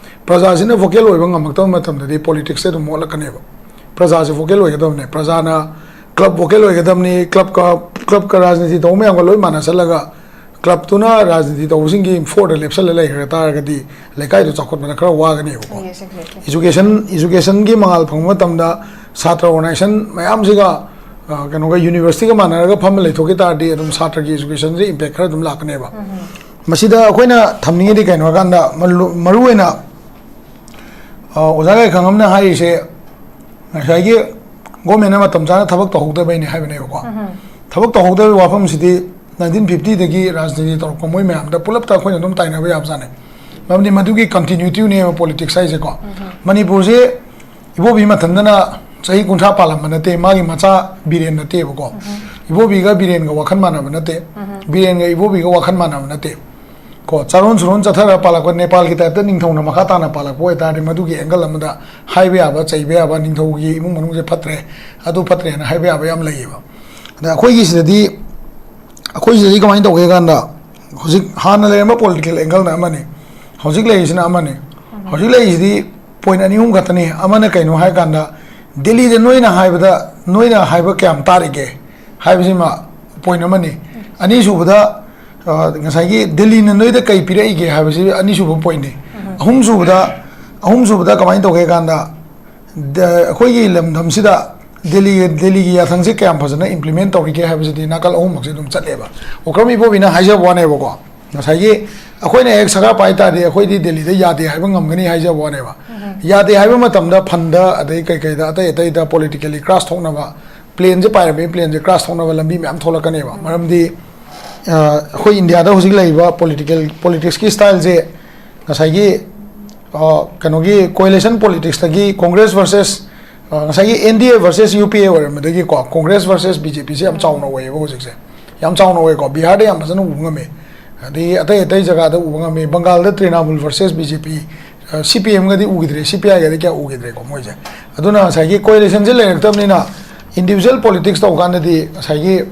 ꯄ꯭ꯔꯖꯥꯁꯤꯅ vocal ꯑꯣꯏꯕ ꯉꯝꯃꯛꯇꯕ ꯃꯇꯝꯗꯗꯤ politicsꯁꯦ ꯑꯗꯨꯝ ꯃꯣꯠꯂꯛꯀꯅꯦꯕ꯫ ꯄ꯭ꯔꯖꯥꯁꯦ vocal ꯑꯣꯏꯒꯗꯕꯅꯦ꯫ ꯄ꯭ꯔꯖꯥꯅ club vocal ꯑꯣꯏꯒꯗꯕꯅꯤ꯫ clubꯀ, clubꯀ ꯔꯥꯖꯅꯤꯇꯤ ꯇꯧꯕ ꯃꯌꯥꯝꯒ ꯂꯣꯏ ꯃꯥꯟꯅꯁꯜꯂꯒ clubꯇꯨꯅ ꯔꯥꯖꯅꯤꯇꯤ ꯇꯧꯕꯁꯤꯡꯒꯤ ꯐꯣꯔꯗ ꯂꯦꯞꯁꯜꯂ ꯂꯩꯈ꯭ꯔ ꯇꯥꯔꯒꯗꯤ ꯂꯩꯀꯥꯏꯗꯣ ꯆꯥꯎꯈꯠꯄꯗ ꯈꯔ ꯋꯥꯒꯅꯦꯕꯀꯣ꯫ Yes, exactly. Education, educationꯒꯤ ꯃꯉꯥꯜ ꯐꯪꯕ ꯃꯇꯝꯗ ꯁꯥꯇ꯭ꯔ organization ꯃꯌꯥꯝꯁꯤꯒ, ꯑ, ꯀꯩꯅꯣꯒ, universityꯒ ꯃꯥꯟꯅꯔꯒ ꯐꯝꯃ ꯂꯩꯊꯣꯛꯈꯤ ꯇꯥꯔꯗꯤ ꯑꯗꯨꯝ ꯁꯥꯇ꯭ꯔꯒꯤ educationꯁꯦ impact ꯈꯔ ꯑꯗꯨꯝ ꯂꯥꯛꯀꯅꯦꯕ꯫ ꯎꯝ, ꯎꯝ꯫ ꯃꯁꯤꯗ ꯑꯩꯈꯣꯏꯅ ꯊꯝꯅꯤꯡꯉꯤꯗꯤ ꯀꯩꯅꯣ ꯍꯥꯏꯀꯥꯟꯗ, ꯃꯔꯨ-, ꯃꯔꯨꯑꯣꯏꯅ, ꯑ, ꯑꯣꯖꯥ ꯒꯥꯏꯈꯥꯉꯝꯅ ꯍꯥꯏꯔꯤꯁꯦ ꯉꯁꯥꯏꯒꯤ governmentꯅ ꯃꯇꯝ ꯆꯥꯅ ꯊꯕꯛ ꯇꯧꯍꯧꯗꯕꯩꯅꯦ ꯍꯥꯏꯕꯅꯦꯕꯀꯣ꯫ ꯎꯝ, ꯎꯝ꯫ ꯊꯕꯛ ꯇꯧꯍꯧꯗꯕꯒꯤ ꯋꯥꯐꯝꯁꯤꯗꯤ ꯅꯥꯏꯟꯇꯤꯟ ꯐꯤꯐꯇꯤꯗꯒꯤ ꯔꯥꯖꯅꯤꯇꯤ ꯇꯧꯔꯛꯄ ꯃꯣꯏ ꯃꯌꯥꯝꯗ ꯄꯨꯂꯞꯇ ꯑꯩꯈꯣꯏꯅ ꯑꯗꯨꯝ ꯇꯥꯏꯅꯕ ꯌꯥꯕꯖꯥꯠꯅꯤ꯫ ꯃꯔꯝꯗꯤ ꯃꯗꯨꯒꯤ ꯀꯟꯇꯤꯅ꯭ꯌꯨꯇꯤꯅꯦꯕ ꯄꯣꯂꯤꯇꯤꯛꯁ ꯍꯥꯏꯁꯦꯀꯣ꯫ ꯃꯅꯤꯄꯨꯔꯁꯦ ꯏꯕꯣꯕꯤ ꯃꯊꯟꯗꯅ ꯆꯍꯤ ꯀꯨꯟꯊ꯭ꯔꯥ ꯄꯥꯜꯂꯝꯕ ꯅꯠꯇꯦ, ꯃꯥꯒꯤ ꯃꯆꯥ ꯕꯤꯔꯦꯟ ꯅꯠꯇꯦꯕꯀꯣ꯫ ꯏꯕꯣꯕꯤꯒ ꯕꯤꯔꯦꯟꯒ ꯋꯥꯈꯜ ꯃꯥꯟꯅꯕ ꯅꯠꯇꯦ, ꯕꯤꯔꯦꯟꯒ ꯏꯕꯣꯕꯤꯒ ꯋꯥꯈꯜ ꯃꯥꯟꯅꯕ ꯅꯠꯇꯦ꯫ ꯀꯣ, ꯆꯥꯔꯣꯟ ꯁꯨꯔꯣꯟ ꯆꯠꯊꯔ ꯄꯥꯜꯂꯛꯄ ꯅꯦꯄꯥꯜꯒꯤ ꯇꯥꯏꯞꯇ ꯅꯤꯡꯊꯧꯅ ꯃꯈꯥ ꯇꯥꯅ ꯄꯥꯜꯂꯛꯄ ꯑꯣꯏꯇꯥꯔꯗꯤ, ꯃꯗꯨꯒꯤ ꯑꯦꯡꯒꯜ ꯑꯃꯗ ꯍꯥꯏꯕ ꯌꯥꯕ, ꯆꯩꯕ ꯌꯥꯕ, ꯅꯤꯡꯊꯧꯒꯤ ꯏꯃꯨꯡ ꯃꯅꯨꯡꯁꯦ ꯐꯠꯇ꯭ꯔꯦ, ꯑꯗꯨ ꯐꯠꯇ꯭ꯔꯦꯅ ꯍꯥꯏꯕ ꯌꯥꯕ ꯌꯥꯝ ꯂꯩꯌꯦꯕ꯫ ꯑꯗ ꯑꯩꯈꯣꯏꯒꯤ ꯁꯤꯗꯗꯤ, ꯑꯩꯈꯣꯏ ꯁꯤꯗꯗꯤ ꯀꯃꯥꯏꯅ ꯇꯧꯒꯦ ꯀꯥꯟꯗ, ꯍꯧꯖꯤꯛ ꯍꯥꯟꯅ ꯂꯩꯔꯝꯕ ꯄꯣꯂꯤꯇꯤꯀꯦꯜ ꯑꯦꯡꯒꯜꯅ ꯑꯃꯅꯤ, ꯍꯧꯖꯤꯛ ꯂꯩꯔꯤꯁꯤꯅ ꯑꯃꯅꯤ꯫ ꯍꯧꯖꯤꯛ ꯂꯩꯔꯤꯁꯤꯗꯤ ꯄꯣꯏꯟ ꯑꯅꯤ ꯑꯍꯨꯝ ꯈꯛꯇꯅꯤ꯫ ꯑꯃꯅ ꯀꯩꯅꯣ ꯍꯥꯏ ꯀꯥꯟꯗ, ꯗꯦꯜꯂꯤꯗ ꯅꯣꯏꯅ ꯍꯥꯏꯕꯗ, ꯅꯣꯏꯅ ꯍꯥꯏꯕ ꯀꯌꯥꯝ ꯇꯥꯔꯤꯒꯦ ꯍꯥꯏꯕꯁꯤꯃ ꯄꯣꯏꯟ ꯑꯃꯅꯤ꯫ ꯑꯅꯤꯁꯨꯕꯗ, ꯑ, ꯉꯁꯥꯏꯒꯤ ꯗꯦꯜꯂꯤꯅ ꯅꯣꯏꯗ ꯀꯩ ꯄꯤꯔꯛꯏꯒꯦ ꯍꯥꯏꯕꯁꯤ ꯑꯅꯤꯁꯨꯕ ꯄꯣꯏꯟꯅꯤ꯫ ꯑꯍꯨꯝꯁꯨꯕꯗ, ꯑꯍꯨꯝꯁꯨꯕꯗ ꯀꯃꯥꯏꯅ ꯇꯧꯒꯦ ꯀꯥꯟꯗ, ꯗ-, ꯑꯩꯈꯣꯏꯒꯤ ꯂꯝꯗꯝꯁꯤꯗ ꯗꯦꯜꯂꯤ, ꯗꯦꯜꯂꯤꯒꯤ ꯌꯥꯊꯪꯁꯦ ꯀꯌꯥꯝ ꯐꯖꯅ ꯏꯝꯄ꯭ꯂꯤꯃꯦꯟ ꯇꯧꯔꯤꯒꯦ ꯍꯥꯏꯕꯁꯤꯗꯤ ꯅꯥꯀꯜ ꯑꯍꯨꯝꯃꯛꯁꯦ ꯑꯗꯨꯝ ꯆꯠꯂꯦꯕ꯫ ꯑꯣꯀ꯭ꯔꯝ ꯏꯕꯣꯕꯤꯅ ꯍꯥꯏꯖꯕ ꯋꯥꯅꯦꯕꯀꯣ, ꯉꯁꯥꯏꯒꯤ ꯑꯩꯈꯣꯏꯅ ꯍꯦꯛ ꯁꯔꯀꯥꯔ ꯄꯥꯏ ꯇꯥꯔꯗꯤ ꯑꯩꯈꯣꯏꯗꯤ ꯗꯦꯜꯂꯤꯗ ꯌꯥꯗꯦ ꯍꯥꯏꯕ ꯉꯝꯒꯅꯤ ꯍꯥꯏꯖꯕ ꯋꯥꯅꯦꯕ꯫ ꯌꯥꯗꯦ ꯍꯥꯏꯕ ꯃꯇꯝꯗ ꯐꯟꯗ, ꯑꯗꯩ ꯀꯩꯀꯩꯗ, ꯑꯇꯩ ꯑꯇꯩꯗ ꯄꯣꯂꯤꯇꯤꯀꯦꯜꯂꯤ ꯀ꯭ꯔꯥꯁ ꯊꯣꯛꯅꯕ ꯄ꯭ꯂꯦꯟꯁꯦ ꯄꯥꯏꯔꯝꯃꯤ, ꯄ꯭ꯂꯦꯟꯁꯦ ꯀ꯭ꯔꯥꯁ ꯊꯣꯛꯅꯕ ꯂꯝꯕꯤ ꯃꯌꯥꯝ ꯊꯣꯛꯂꯛꯀꯅꯦꯕ꯫ ꯃꯔꯝꯗꯤ, ꯑ, ꯑꯩꯈꯣꯏ ꯏꯟꯗꯤꯌꯥꯗ ꯍꯧꯖꯤꯛ ꯂꯩꯔꯤꯕ ꯄꯣꯂꯤꯇꯤꯀꯦꯜ, ꯄꯣꯂꯤꯇꯤꯛꯁꯀꯤ ꯁ꯭ꯇꯥꯏꯜꯁꯦ ꯉꯁꯥꯏꯒꯤ, ꯑ, ꯀꯩꯅꯣꯒꯤ ꯀꯣꯑꯦꯂꯤꯁꯟ ꯄꯣꯂꯤꯇꯤꯛꯁꯇꯒꯤ ꯀꯣꯡꯒ꯭ꯔꯦꯁ ꯚꯔꯁꯦꯁ, ꯑ, ꯉꯁꯥꯏꯒꯤ ꯑꯦꯟ ꯗꯤ ꯑꯦ ꯚꯔꯁꯦꯁ ꯌꯨ ꯄꯤ ꯑꯦ ꯑꯣꯏꯔꯝꯕꯗꯒꯤꯀꯣ, ꯀꯣꯡꯒ꯭ꯔꯦꯁ ꯚꯔꯁꯦꯁ ꯕꯤ ꯖꯦ ꯄꯤꯁꯦ ꯌꯥꯝ ꯆꯥꯎꯅ ꯑꯣꯏꯌꯦꯕ ꯍꯧꯖꯤꯛꯁꯦ꯫ ꯌꯥꯝ ꯆꯥꯎꯅ ꯑꯣꯏꯀꯣ꯫ ꯕꯤꯍꯥꯔꯗ ꯌꯥꯝ ꯐꯖꯅ ꯎꯕ ꯉꯝꯃꯤ, ꯑꯗꯒꯤ ꯑꯇꯩ ꯑꯇꯩ ꯖꯒꯥꯗ ꯎꯕ ꯉꯝꯃꯤ꯫ ꯕꯪꯒꯥꯜꯗ ꯇ꯭ꯔꯤꯅꯥꯃꯨꯜ ꯚꯔꯁꯦꯁ ꯕꯤ ꯖꯦ ꯄꯤ, ꯁꯤ ꯄꯤ ꯑꯦꯝꯒꯗꯤ ꯎꯈꯤꯗ꯭ꯔꯦ, ꯁꯤ ꯄꯤ ꯑꯥꯏꯒꯗꯤ ꯀꯌꯥ ꯎꯈꯤꯗ꯭ꯔꯦꯀꯣ ꯃꯣꯏꯁꯦ꯫ ꯑꯗꯨꯅ ꯉꯁꯥꯏꯒꯤ ꯀꯣꯑꯦꯂꯤꯁꯟꯁꯦ ꯂꯩꯔꯛꯇꯕꯅꯤꯅ, ꯏꯟꯗꯤꯕꯤꯖꯨꯋꯦꯜ ꯄꯣꯂꯤꯇꯤꯛꯁ ꯇꯧ ꯀꯥꯟꯗꯗꯤ ꯉꯁꯥꯏꯒꯤ,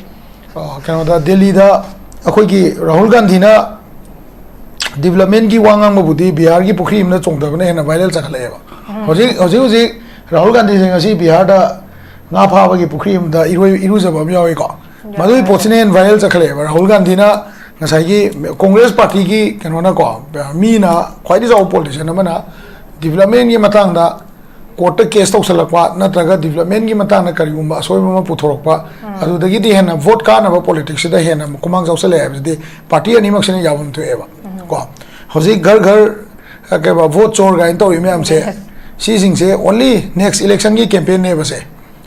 ꯑ, ꯀꯩꯅꯣꯗ, ꯗꯦꯜꯂꯤꯗ ꯑꯩꯈꯣꯏꯒꯤ ꯔꯥꯍꯨꯜ ꯒꯥꯟꯙꯤꯅ ꯗꯤꯕꯂꯞꯃꯦꯟꯒꯤ ꯋꯥ ꯉꯥꯡꯕꯕꯨꯗꯤ ꯕꯤꯍꯥꯔꯒꯤ ꯄꯨꯈ꯭ꯔꯤ ꯑꯃꯗ ꯆꯣꯡꯊꯕꯅ ꯍꯦꯟꯅ ꯚꯥꯏꯔꯦꯜ ꯆꯠꯈꯠꯂꯛꯑꯦꯕ꯫ ꯍꯧꯖꯤꯛ, ꯍꯧꯖꯤꯛ, ꯍꯧꯖꯤꯛ ꯔꯥꯍꯨꯜ ꯒꯥꯟꯙꯤꯁꯦ ꯉꯁꯤ ꯕꯤꯍꯥꯔꯗ ꯉꯥ ꯐꯥꯕꯒꯤ ꯄꯨꯈ꯭ꯔꯤ ꯑꯃꯗ ꯏꯔꯣꯏ-, ꯏꯔꯨꯖꯕ ꯑꯃ ꯌꯥꯎꯏꯀꯣ꯫ ꯃꯗꯨꯒꯤ ꯄꯣꯠꯁꯤꯅ ꯍꯦꯟꯅ ꯚꯥꯏꯔꯦꯜ ꯆꯠꯈꯠꯂꯛꯑꯦꯕ꯫ ꯔꯥꯍꯨꯜ ꯒꯥꯟꯙꯤꯅ ꯉꯁꯥꯏꯒꯤ ꯀꯣꯡꯒ꯭ꯔꯦꯁ ꯄꯥꯔꯇꯤꯒꯤ ꯀꯩꯅꯣꯅꯀꯣ, ꯃꯤꯅ ꯈ꯭ꯋꯥꯏꯗꯒꯤ ꯆꯥꯎꯕ ꯄꯣꯂꯤꯇꯤꯁꯤꯌꯟ ꯑꯃꯅ ꯗꯤꯕꯂꯞꯃꯦꯟꯒꯤ ꯃꯇꯥꯡꯗ ꯀꯣꯔꯠꯇ ꯀꯦꯁ ꯇꯧꯁꯜꯂꯛꯄ ꯅꯠꯇ꯭ꯔꯒ ꯗꯤꯕꯂꯞꯃꯦꯟꯒꯤ ꯃꯇꯥꯡꯗ ꯀꯔꯤꯒꯨꯝꯕ ꯑꯁꯣꯏꯕ ꯑꯃ ꯄꯨꯊꯣꯔꯛꯄ, ꯑꯗꯨꯗꯒꯤꯗꯤ ꯍꯦꯟꯅ ꯚꯣꯠ ꯀꯥꯅꯕ ꯄꯣꯂꯤꯇꯤꯛꯁꯁꯤꯗ ꯍꯦꯟꯅ ꯈꯨꯃꯥꯡ ꯆꯥꯎꯁꯜꯂꯛꯑꯦ ꯍꯥꯏꯕꯁꯤꯗꯤ ꯄꯥꯔꯇꯤ ꯑꯅꯤꯃꯛꯁꯤꯅ ꯌꯥꯐꯝ ꯊꯣꯛꯑꯦꯕ꯫ ꯀꯣ, ꯍꯧꯖꯤꯛ ꯘꯔ ꯘꯔ, ꯑ, ꯀꯩꯕ, ꯚꯣꯠ ꯆꯣꯔ ꯀꯥꯏꯅ ꯇꯧꯔꯤ ꯃꯌꯥꯝꯁꯦ, ꯁꯤꯁꯤꯡꯁꯦ only next election ꯒꯤ campaign ꯅꯦꯕꯁꯦ꯫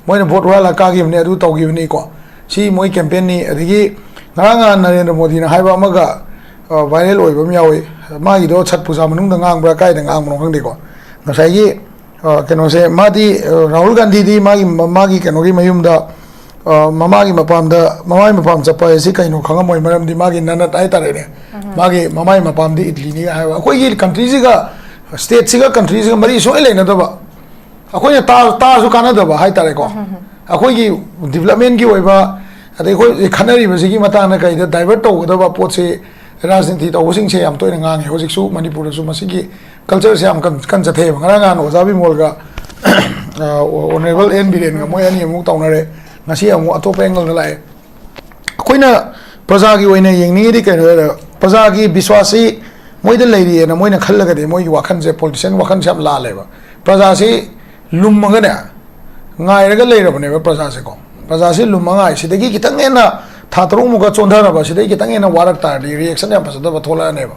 ꯃꯣꯏꯅ ꯚꯣꯠ ꯍꯨꯔꯥꯜꯂꯒ ꯀꯥꯈꯤꯕꯅꯤ, ꯑꯗꯨ ꯇꯧꯈꯤꯕꯅꯤꯀꯣ꯫ ꯁꯤ ꯃꯣꯏ campaign ꯅꯤ꯫ ꯑꯗꯒꯤ ꯉꯔꯥꯡ ꯅꯍꯥꯟ ꯅꯔꯦꯟꯗ꯭ꯔ ꯃꯣꯗꯤꯅ ꯍꯥꯏꯕ ꯑꯃꯒ, ꯑ, viral ꯑꯣꯏꯕ ꯑꯃ ꯌꯥꯎꯏ꯫ ꯃꯥꯒꯤꯗꯣ ꯁꯠ ꯄꯨꯖꯥ ꯃꯅꯨꯡꯗ ꯉꯥꯡꯕ꯭ꯔꯥ, ꯀꯥꯏꯗ ꯉꯥꯡꯕꯅꯣ ꯈꯪꯗꯦꯀꯣ꯫ ꯉꯁꯥꯏꯒꯤ, ꯑ, ꯀꯩꯅꯣꯁꯦ, ꯃꯥꯗꯤ, ꯑ, ꯔꯥꯍꯨꯜ ꯒꯥꯟꯙꯤꯗꯤ ꯃꯥꯒꯤ, ꯃꯥꯒꯤ ꯀꯩꯅꯣꯒꯤ ꯃꯌꯨꯝꯗ, ꯑ, ꯃꯃꯥꯒꯤ ꯃꯄꯥꯝꯗ, ꯃꯃꯥꯏ ꯃꯄꯥꯝ ꯆꯠꯄ ꯍꯥꯏꯁꯤ ꯀꯩꯅꯣ ꯈꯪꯉꯝꯃꯣꯏ, ꯃꯔꯝꯗꯤ ꯃꯥꯒꯤ ꯅꯅꯠ ꯍꯥꯏꯇꯥꯔꯦꯅꯦ, ꯃꯥꯒꯤ ꯃꯃꯥꯏ ꯃꯄꯥꯝꯗꯤ ꯏꯠꯂꯤꯅꯤ ꯍꯥꯏꯕ꯫ ꯑꯩꯈꯣꯏꯒꯤ countryꯁꯤꯒ, stateꯁꯤꯒ countryꯁꯤꯒ ꯃꯔꯤ ꯁꯨꯡꯂꯩ ꯂꯩꯅꯗꯕ, ꯑꯩꯈꯣꯏꯅ ꯇꯥ-, ꯇꯥꯔꯁꯨ ꯀꯥꯟꯅꯗꯕ ꯍꯥꯏꯇꯥꯔꯦꯀꯣ꯫ ꯑꯩꯈꯣꯏꯒꯤ developmentꯀꯤ ꯑꯣꯏꯕ, ꯑꯗꯩ ꯑꯩꯈꯣꯏ ꯈꯟꯅꯔꯤꯕꯁꯤꯒꯤ ꯃꯇꯥꯡꯗ ꯀꯩꯗ divert ꯇꯧꯒꯗꯕ ꯄꯣꯠꯁꯤ ꯔꯥꯖꯅꯤꯇꯤ ꯇꯧꯕꯁꯤꯡꯁꯦ ꯌꯥꯝ ꯇꯣꯏꯅ ꯉꯥꯡꯉꯤ꯫ ꯍꯧꯖꯤꯛꯁꯨ ꯃꯅꯤꯄꯨꯔꯗꯁꯨ ꯃꯁꯤꯒꯤ cultureꯁꯦ ꯌꯥꯝ ꯀꯟ-, ꯀꯟ ꯆꯠꯊꯩꯑꯕ꯫ ꯉꯔꯥꯡ ꯅꯍꯥꯟ ꯑꯣꯖꯥ ꯕꯤꯃꯣꯜꯒ, ꯑ, Honourable ꯑꯦꯟ ꯕꯤꯔꯦꯟꯒ ꯃꯣꯏ ꯑꯅꯤ ꯑꯃꯨꯛ ꯇꯧꯅꯔꯦ꯫ ꯉꯁꯤ ꯑꯃꯨꯛ ꯑꯇꯣꯞꯄ angle ꯗ ꯂꯥꯛꯑꯦ꯫ ꯑꯩꯈꯣꯏꯅ ꯄ꯭ꯔꯖꯥꯒꯤ ꯑꯣꯏꯅ ꯌꯦꯡꯅꯤꯡꯉꯤꯗꯤ ꯀꯩꯅꯣ ꯍꯥꯏꯔ, ꯄ꯭ꯔꯖꯥꯒꯤ ꯕꯤꯁ꯭ꯋꯥꯁꯁꯤ ꯃꯣꯏꯗ ꯂꯩꯔꯤꯑꯅ ꯃꯣꯏꯅ ꯈꯜꯂꯒꯗꯤ ꯃꯣꯏꯒꯤ ꯋꯥꯈꯜꯁꯦ, politician ꯋꯥꯈꯜꯁꯦ ꯌꯥꯝ ꯂꯥꯜꯂꯦꯕ꯫ ꯄ꯭ꯔꯖꯥꯁꯤ ꯂꯨꯝꯃꯒꯅꯦ, ꯉꯥꯏꯔꯒ ꯂꯩꯔꯕꯅꯦꯕ ꯄ꯭ꯔꯖꯥꯁꯦꯀꯣ꯫ ꯄ꯭ꯔꯖꯥꯁꯤ ꯂꯨꯝꯃ ꯉꯥꯏ꯫ ꯁꯤꯗꯒꯤ ꯈꯤꯇꯪ ꯍꯦꯟꯅ ꯊꯥ ꯇꯔꯨꯛꯃꯨꯛꯀ ꯆꯣꯟꯊꯔꯕ, ꯁꯤꯗꯒꯤ ꯈꯤꯇꯪ ꯍꯦꯟꯅ ꯋꯥꯔꯛ ꯇꯥꯔꯗꯤ reaction ꯌꯥꯝ ꯐꯖꯗꯕ ꯊꯣꯛꯂꯛꯑꯅꯦꯕ꯫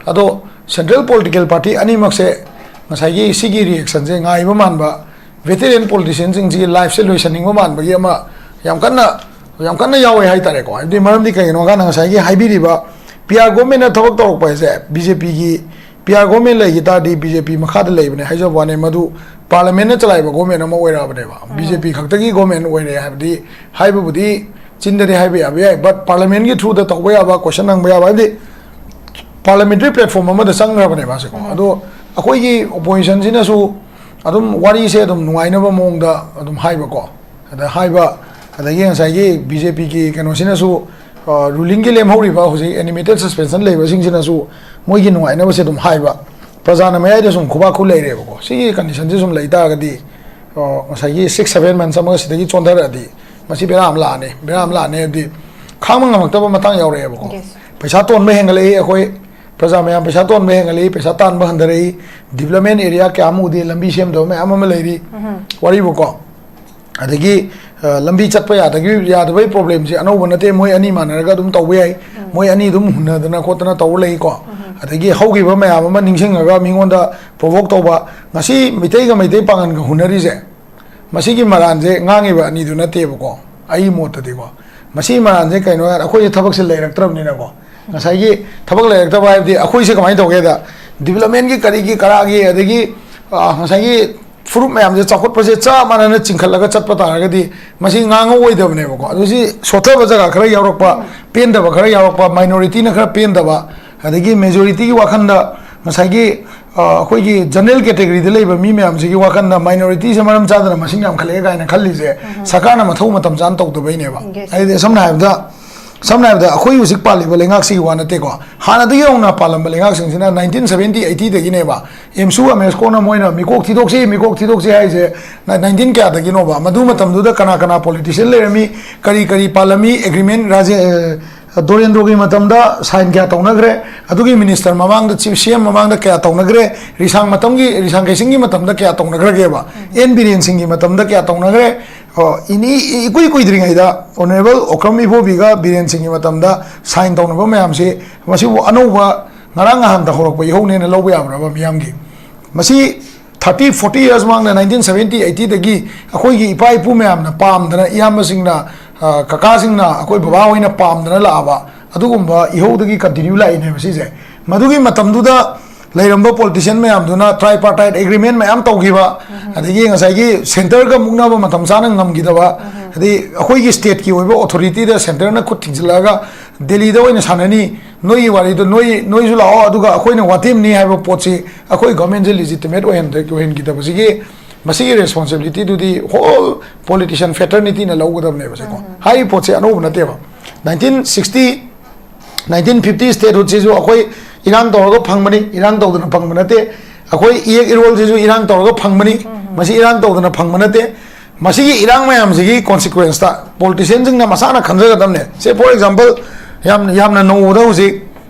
ꯑꯗꯣ central political party ꯑꯅꯤꯃꯛꯁꯦ ꯉꯁꯥꯏꯒꯤ ꯁꯤꯒꯤ reactionꯁꯦ ꯉꯥꯏꯕ ꯃꯥꯟꯕ, veteran politicianꯁꯤꯡꯁꯤꯒꯤ lifeꯁꯦ ꯂꯣꯏꯁꯟꯅꯤꯡꯕ ꯃꯥꯟꯕꯒꯤ ꯑꯃ ꯌꯥꯝ ꯀꯟꯅ, ꯌꯥꯝ ꯀꯟꯅ ꯌꯥꯎꯋꯦ ꯍꯥꯏꯇꯥꯔꯦꯀꯣ꯫ ꯍꯥꯏꯕꯗꯤ ꯃꯔꯝꯗꯤ ꯀꯩꯒꯤꯅꯣ ꯍꯥꯏ ꯀꯥꯟꯗ ꯉꯁꯥꯏꯒꯤ ꯍꯥꯏꯕꯤꯔꯤꯕ P R governmentꯅ ꯊꯕꯛ ꯇꯧꯔꯛꯄ ꯍꯥꯏꯁꯦ, BJPꯒꯤ P R government ꯂꯩꯈꯤ ꯇꯥꯔꯗꯤ BJP ꯃꯈꯥꯗ ꯂꯩꯕꯅꯦ ꯍꯥꯏꯖꯕ ꯋꯥꯅꯦ, ꯃꯗꯨ parliamentꯅ ꯆꯂꯥꯏꯕ government ꯑꯃ ꯑꯣꯏꯔꯛꯑꯕꯅꯦꯕ꯫ BJP ꯈꯛꯇꯒꯤ government ꯑꯣꯏꯔꯦ ꯍꯥꯏꯕꯗꯤ, ꯍꯥꯏꯕꯕꯨꯗꯤ ꯆꯤꯟꯗꯗꯤ ꯍꯥꯏꯕ ꯌꯥꯕ ꯌꯥꯏ, but parliamentꯀꯤ throughꯗ ꯇꯧꯕ ꯌꯥꯕ, question ꯍꯪꯕ ꯌꯥꯕ, ꯍꯥꯏꯕꯗꯤ parliamentary platform ꯑꯃꯗ ꯆꯪꯈ꯭ꯔꯕꯅꯦ ꯃꯥꯁꯦꯀꯣ꯫ ꯑꯗꯣ ꯑꯩꯈꯣꯏꯒꯤ oppositionꯁꯤꯅꯁꯨ ꯑꯗꯨꯝ ꯋꯥꯔꯤꯁꯦ ꯑꯗꯨꯝ ꯅꯨꯡꯉꯥꯏꯅꯕ ꯃꯑꯣꯡꯗ ꯑꯗꯨꯝ ꯍꯥꯏꯕꯀꯣ꯫ ꯑꯗ ꯍꯥꯏꯕ, ꯑꯗꯒꯤ ꯉꯁꯥꯏꯒꯤ BJPꯒꯤ ꯀꯩꯅꯣꯁꯤꯅꯁꯨ, ꯑ, rulingꯒꯤ ꯂꯦꯝꯍꯧꯔꯤꯕ ꯍꯧꯖꯤꯛ animated suspension ꯂꯩꯕꯁꯤꯡꯁꯤꯅꯁꯨ ꯃꯣꯏꯒꯤ ꯅꯨꯡꯉꯥꯏꯅꯕꯁꯦ ꯑꯗꯨꯝ ꯍꯥꯏꯕ꯫ ꯄ꯭ꯔꯖꯥꯅ ꯃꯌꯥꯏꯗ ꯁꯨꯝ ꯈꯨꯕꯥꯛ ꯈꯨ ꯂꯩꯔꯦꯕꯀꯣ꯫ ꯁꯤꯒꯤ conditionꯁꯤ ꯁꯨꯝ ꯂꯩ ꯇꯥꯔꯒꯗꯤ, ꯑ, ꯉꯁꯥꯏꯒꯤ six seven months ꯑꯃꯒ ꯁꯤꯗꯒꯤ ꯆꯣꯟꯊꯔꯛꯑꯗꯤ ꯃꯁꯤ ꯕꯦꯔꯥ ꯑꯃ ꯂꯥꯛꯑꯅꯤ꯫ ꯕꯦꯔꯥ ꯑꯃ ꯂꯥꯛꯑꯅꯤ ꯍꯥꯏꯕꯗꯤ ꯈꯥꯡꯕ ꯉꯝꯃꯛꯇꯕ ꯃꯇꯥꯡ ꯌꯥꯎꯔꯛꯑꯦꯕꯀꯣ꯫ Yes. ꯄꯩꯁꯥ ꯇꯣꯟꯕ ꯍꯦꯟꯒꯠꯂꯛꯏ, ꯑꯩꯈꯣꯏ ꯄ꯭ꯔꯖꯥ ꯃꯌꯥꯝ ꯄꯩꯁꯥ ꯇꯣꯟꯕ ꯍꯦꯟꯒꯠꯂꯛꯏ, ꯄꯩꯁꯥ ꯇꯥꯟꯕ ꯍꯟꯊꯔꯛꯏ, development area ꯀꯌꯥ ꯑꯃ ꯎꯗꯦ, ꯂꯝꯕꯤ ꯁꯦꯝꯗꯕ ꯃꯌꯥꯝ ꯑꯃ ꯂꯩꯔꯤ꯫ ꯋꯥꯔꯤꯕꯨꯀꯣ꯫ ꯑꯗꯒꯤ, ꯑ, ꯂꯝꯕꯤ ꯆꯠꯄ ꯌꯥꯗꯒꯤ, ꯌꯥꯗꯕꯒꯤ problemꯁꯦ ꯑꯅꯧꯕ ꯅꯠꯇꯦ, ꯃꯣꯏ ꯑꯅꯤ ꯃꯥꯟꯅꯔꯒ ꯑꯗꯨꯝ ꯇꯧꯕ ꯌꯥꯏ, ꯃꯣꯏ ꯑꯅꯤ ꯑꯗꯨꯝ ꯍꯨꯟꯅꯗꯅ ꯈꯣꯠꯇꯅ ꯇꯧꯕ ꯂꯩꯀꯣ꯫ ꯑꯗꯒꯤ ꯍꯧꯈꯤꯕ ꯃꯌꯥꯝ ꯑꯃ ꯅꯤꯡꯁꯤꯡꯉꯒ ꯃꯤꯉꯣꯟꯗ provoke ꯇꯧꯕ, ꯉꯁꯤ ꯃꯩꯇꯩꯒ ꯃꯩꯇꯩ ꯄꯥꯉꯟꯒ ꯍꯨꯟꯅꯔꯤꯁꯦ, ꯃꯁꯤꯒꯤ ꯃꯔꯥꯟꯁꯦ ꯉꯥꯡꯉꯤꯕ ꯑꯅꯤꯗꯨ ꯅꯠꯇꯦꯕꯀꯣ, ꯑꯩꯒꯤ ꯃꯣꯠꯇꯗꯤꯀꯣ꯫ ꯃꯁꯤ ꯃꯔꯥꯟꯁꯦ ꯀꯩꯅꯣ ꯍꯥꯏꯔ, ꯑꯩꯈꯣꯏꯁꯦ ꯊꯕꯛꯁꯦ ꯂꯩꯔꯛꯇ꯭ꯔꯕꯅꯤꯅꯀꯣ, ꯉꯁꯥꯏꯒꯤ ꯊꯕꯛ ꯂꯩꯔꯛꯇꯕ ꯍꯥꯏꯕꯗꯤ ꯑꯩꯈꯣꯏꯁꯦ ꯀꯃꯥꯏꯅ ꯇꯧꯒꯦꯗ, ꯗꯤꯕꯂꯞꯃꯦꯟꯒꯤ ꯀꯔꯤꯒꯤ ꯀꯔꯥꯒꯤ, ꯑꯗꯒꯤ ꯑ, ꯉꯁꯥꯏꯒꯤ ꯐꯨꯔꯨꯞ ꯃꯌꯥꯝꯁꯦ ꯆꯥꯎꯈꯠꯄꯁꯦ ꯆꯞ ꯃꯥꯟꯅꯅ ꯆꯤꯡꯈꯠꯂꯒ ꯆꯠꯄ ꯇꯥꯔꯒꯗꯤ ꯃꯁꯤ ꯉꯥꯡꯉꯧꯑꯣꯏꯗꯕꯅꯦꯕꯀꯣ꯫ ꯑꯗꯨ ꯁꯤ ꯁꯣꯠꯊꯕ ꯖꯒꯥ ꯈꯔ ꯌꯥꯎꯔꯛꯄ, ꯄꯦꯟꯗꯕ ꯈꯔ ꯌꯥꯎꯔꯛꯄ, ꯃꯥꯏꯅꯣꯔꯤꯇꯤꯅ ꯈꯔ ꯄꯦꯟꯗꯕ, ꯑꯗꯒꯤ ꯃꯦꯖꯣꯔꯤꯇꯤꯒꯤ ꯋꯥꯈꯜꯗ ꯉꯁꯥꯏꯒꯤ ꯑ, ꯑꯩꯈꯣꯏꯒꯤ ꯖꯦꯅꯔꯦꯜ ꯀꯦꯇꯦꯒꯣꯔꯤꯗ ꯂꯩꯕ ꯃꯤ ꯃꯌꯥꯝꯁꯤꯒꯤ ꯋꯥꯈꯜꯗ ꯃꯥꯏꯅꯣꯔꯤꯇꯤꯁꯦ ꯃꯔꯝ ꯆꯥꯗꯅ ꯃꯁꯤꯡ ꯌꯥꯝꯈꯠꯂꯛꯑꯦ ꯀꯥꯏꯅ ꯈꯜꯂꯤꯁꯦ ꯁꯔꯀꯥꯔꯅ ꯃꯊꯧ ꯃꯇꯝ ꯆꯥꯅ ꯇꯧꯗꯕꯩꯅꯦꯕ꯫ ꯍꯥꯏꯗꯤ ꯁꯝꯅ ꯍꯥꯏꯔꯕꯗ, ꯁꯝꯅ ꯍꯥꯏꯔꯕꯗ ꯑꯩꯈꯣꯏ ꯍꯧꯖꯤꯛ ꯄꯥꯜꯂꯤꯕ ꯂꯩꯉꯥꯛꯁꯤꯒꯤ ꯋꯥ ꯅꯠꯇꯦꯀꯣ, ꯍꯥꯟꯅꯗꯒꯤ ꯍꯧꯅ ꯄꯥꯜꯂꯝꯕ ꯂꯩꯉꯥꯛꯁꯤꯡꯁꯤꯅ ꯅꯥꯏꯟꯇꯤꯟ ꯁꯕꯦꯟꯇꯤ ꯑꯩꯠꯇꯤꯗꯒꯤꯅꯦꯕ ꯑꯦꯝꯁꯨ ꯑꯃꯦꯁꯀꯣꯅ ꯃꯣꯏꯅ ꯃꯤꯀꯣꯛ ꯊꯤꯗꯣꯛꯁꯤ, ꯃꯤꯀꯣꯛ ꯊꯤꯗꯣꯛꯁꯤ ꯍꯥꯏꯁꯦ꯫ ꯅꯥꯏꯟꯇꯤꯟ ꯀꯌꯥꯗꯒꯤꯅꯣꯕ? ꯃꯗꯨ ꯃꯇꯝꯗꯨꯗ ꯀꯅꯥ ꯀꯅꯥ ꯄꯣꯂꯤꯇꯤꯁꯤꯌꯟ ꯂꯩꯔꯝꯃꯤ, ꯀꯔꯤ ꯀꯔꯤ ꯄꯥꯜꯂꯝꯃꯤ, ꯑꯦꯒ꯭ꯔꯤꯃꯦꯟ ꯔꯥꯖꯦ-, ꯑ, ꯗꯣꯔꯦꯟꯗ꯭ꯔꯣꯒꯤ ꯃꯇꯝꯗ ꯁꯥꯏꯟ ꯀꯌꯥ ꯇꯧꯅꯈ꯭ꯔꯦ, ꯑꯗꯨꯒꯤ ꯃꯤꯅꯤꯁꯇꯔ ꯃꯃꯥꯡꯗ, ꯆꯤꯐ ꯁꯤ ꯑꯦꯝ ꯃꯃꯥꯡꯗ ꯀꯌꯥ ꯇꯧꯅꯈ꯭ꯔꯦ, ꯔꯤꯁꯥꯡ ꯃꯇꯝꯒꯤ, ꯔꯤꯁꯥꯡ ꯀꯩꯁꯤꯡꯒꯤ ꯃꯇꯝꯗ ꯀꯌꯥ ꯇꯧꯅꯈ꯭ꯔꯒꯦꯕ, ꯑꯦꯟ ꯕꯤꯔꯦꯟ ꯁꯤꯡꯒꯤ ꯃꯇꯝꯗ ꯀꯌꯥ ꯇꯧꯅꯈ꯭ꯔꯦ, ꯑꯣ, ꯏꯅꯤ-, ꯏꯀꯨꯏ ꯀꯨꯏꯗ꯭ꯔꯤꯉꯩꯗ ꯑꯣꯅꯔꯦꯕꯜ ꯑꯣꯀ꯭ꯔꯝ ꯏꯕꯣꯕꯤꯒ ꯕꯤꯔꯦꯟ ꯁꯤꯡꯒꯤ ꯃꯇꯝꯗ ꯁꯥꯏꯟ ꯇꯧꯅꯕ ꯃꯌꯥꯝꯁꯤ, ꯃꯁꯤꯕꯨ ꯑꯅꯧꯕ ꯉꯔꯥꯡ ꯅꯍꯥꯟꯗ ꯍꯧꯔꯛꯄ ꯏꯍꯧꯅꯦꯅ ꯂꯧꯕ ꯌꯥꯕ꯭ꯔꯕ ꯃꯤꯌꯥꯝꯒꯤ? ꯃꯁꯤ ꯊꯥꯔꯇꯤ, ꯐꯣꯔꯇꯤ ꯌꯔꯁ ꯃꯃꯥꯡꯗ, ꯅꯥꯏꯟꯇꯤꯟ ꯁꯕꯦꯟꯇꯤ ꯑꯩꯠꯇꯤꯗꯒꯤ ꯑꯩꯈꯣꯏꯒꯤ ꯏꯄꯥ ꯏꯄꯨ ꯃꯌꯥꯝꯅ ꯄꯥꯝꯗꯅ, ꯏꯌꯥꯝꯕꯁꯤꯡꯅ, ꯑ, ꯀꯀꯥꯁꯤꯡꯅ, ꯑꯩꯈꯣꯏ ꯕꯕꯥ ꯍꯣꯏꯅ ꯄꯥꯝꯗꯅ ꯂꯥꯛꯑꯕ ꯑꯗꯨꯒꯨꯝꯕ ꯏꯍꯧꯗꯒꯤ ꯀꯟꯇꯤꯅ꯭ꯌꯨ ꯂꯥꯛꯏꯅꯦꯕ ꯁꯤꯁꯦ꯫ ꯃꯗꯨꯒꯤ ꯃꯇꯝꯗꯨꯗ ꯂꯩꯔꯝꯕ ꯄꯣꯂꯤꯇꯤꯁꯤꯌꯟ ꯃꯌꯥꯝꯗꯨꯅ ꯇ꯭ꯔꯥꯏꯄꯥꯔꯇꯥꯏꯠ ꯑꯦꯒ꯭ꯔꯤꯃꯦꯟ ꯃꯌꯥꯝ ꯇꯧꯈꯤꯕ, ꯑꯗꯒꯤ ꯉꯁꯥꯏꯒꯤ ꯁꯦꯟꯇꯔꯒ ꯃꯨꯛꯅꯕ ꯃꯇꯝ ꯆꯥꯅ ꯉꯝꯈꯤꯗꯕ, ꯑꯗꯩ ꯑꯩꯈꯣꯏꯒꯤ ꯁ꯭ꯇꯦꯠꯀꯤ ꯑꯣꯏꯕ ꯑꯣꯊꯣꯔꯤꯇꯤꯗ ꯁꯦꯟꯇꯔꯅ ꯈꯨꯠ ꯊꯤꯡꯖꯤꯜꯂꯛꯑꯒ ꯗꯦꯜꯂꯤꯗ ꯑꯣꯏꯅ ꯁꯥꯟꯅꯅꯤ, ꯅꯣꯏꯒꯤ ꯋꯥꯔꯤꯗꯣ ꯅꯣꯏ, ꯅꯣꯏꯁꯨ ꯂꯥꯛꯑꯣ, ꯑꯗꯨꯒ ꯑꯩꯈꯣꯏꯅ ꯋꯥꯇꯦꯝꯅꯤ ꯍꯥꯏꯕ ꯄꯣꯠꯁꯤ ꯑꯩꯈꯣꯏ ꯒꯚꯔꯟꯃꯦꯟꯁꯦ ꯂꯤꯖꯤꯇꯤꯃꯦꯠ ꯑꯣꯏꯍꯟꯗ-, ꯑꯣꯏꯍꯟꯈꯤꯗꯕꯁꯤꯒꯤ ꯃꯁꯤꯒꯤ ꯔꯦꯁꯄꯣꯟꯁꯤꯕꯤꯂꯤꯇꯤꯗꯨꯗꯤ ꯍꯣꯜ ꯄꯣꯂꯤꯇꯤꯁꯤꯌꯟ ꯐꯦꯇꯔꯅꯤꯇꯤꯅ ꯂꯧꯒꯗꯕꯅꯦꯕ ꯁꯤꯀꯣ꯫ ꯍꯥꯏꯔꯤꯕ ꯄꯣꯠꯁꯦ ꯑꯅꯧꯕ ꯅꯠꯇꯦꯕ꯫ ꯅꯥꯏꯟꯇꯤꯟ ꯁꯤꯛꯁꯇꯤ, ꯅꯥꯏꯟꯇꯤꯟ ꯐꯤꯐꯇꯤ ꯁ꯭ꯇꯦꯠꯍꯨꯗꯁꯤꯁꯨ ꯑꯩꯈꯣꯏ ꯏꯔꯥꯡ ꯇꯧꯔꯒ ꯐꯪꯕꯅꯤ, ꯏꯔꯥꯡ ꯇꯧꯗꯅ ꯐꯪꯕ ꯅꯠꯇꯦ꯫ ꯑꯩꯈꯣꯏ ꯏꯌꯦꯛ ꯏꯔꯣꯜꯁꯤꯁꯨ ꯏꯔꯥꯡ ꯇꯧꯔꯒ ꯐꯪꯕꯅꯤ, ꯃꯁꯤ ꯏꯔꯥꯡ ꯇꯧꯗꯅ ꯐꯪꯕ ꯅꯠꯇꯦ꯫ ꯃꯁꯤꯒꯤ ꯏꯔꯥꯡ ꯃꯌꯥꯝꯁꯤꯒꯤ ꯀꯣꯟꯁꯤꯀ꯭ꯋꯦꯟꯁꯇ ꯄꯣꯂꯤꯇꯤꯁꯤꯌꯟꯁꯤꯡꯅ ꯃꯁꯥꯅ ꯈꯟꯖꯒꯗꯕꯅꯦ꯫ ꯁꯦ, ꯐꯣꯔ ꯑꯦꯛꯖꯥꯝꯄꯜ, ꯌꯥꯝ, ꯌꯥꯝꯅ ꯅꯧꯕꯗ ꯍꯧꯖꯤꯛ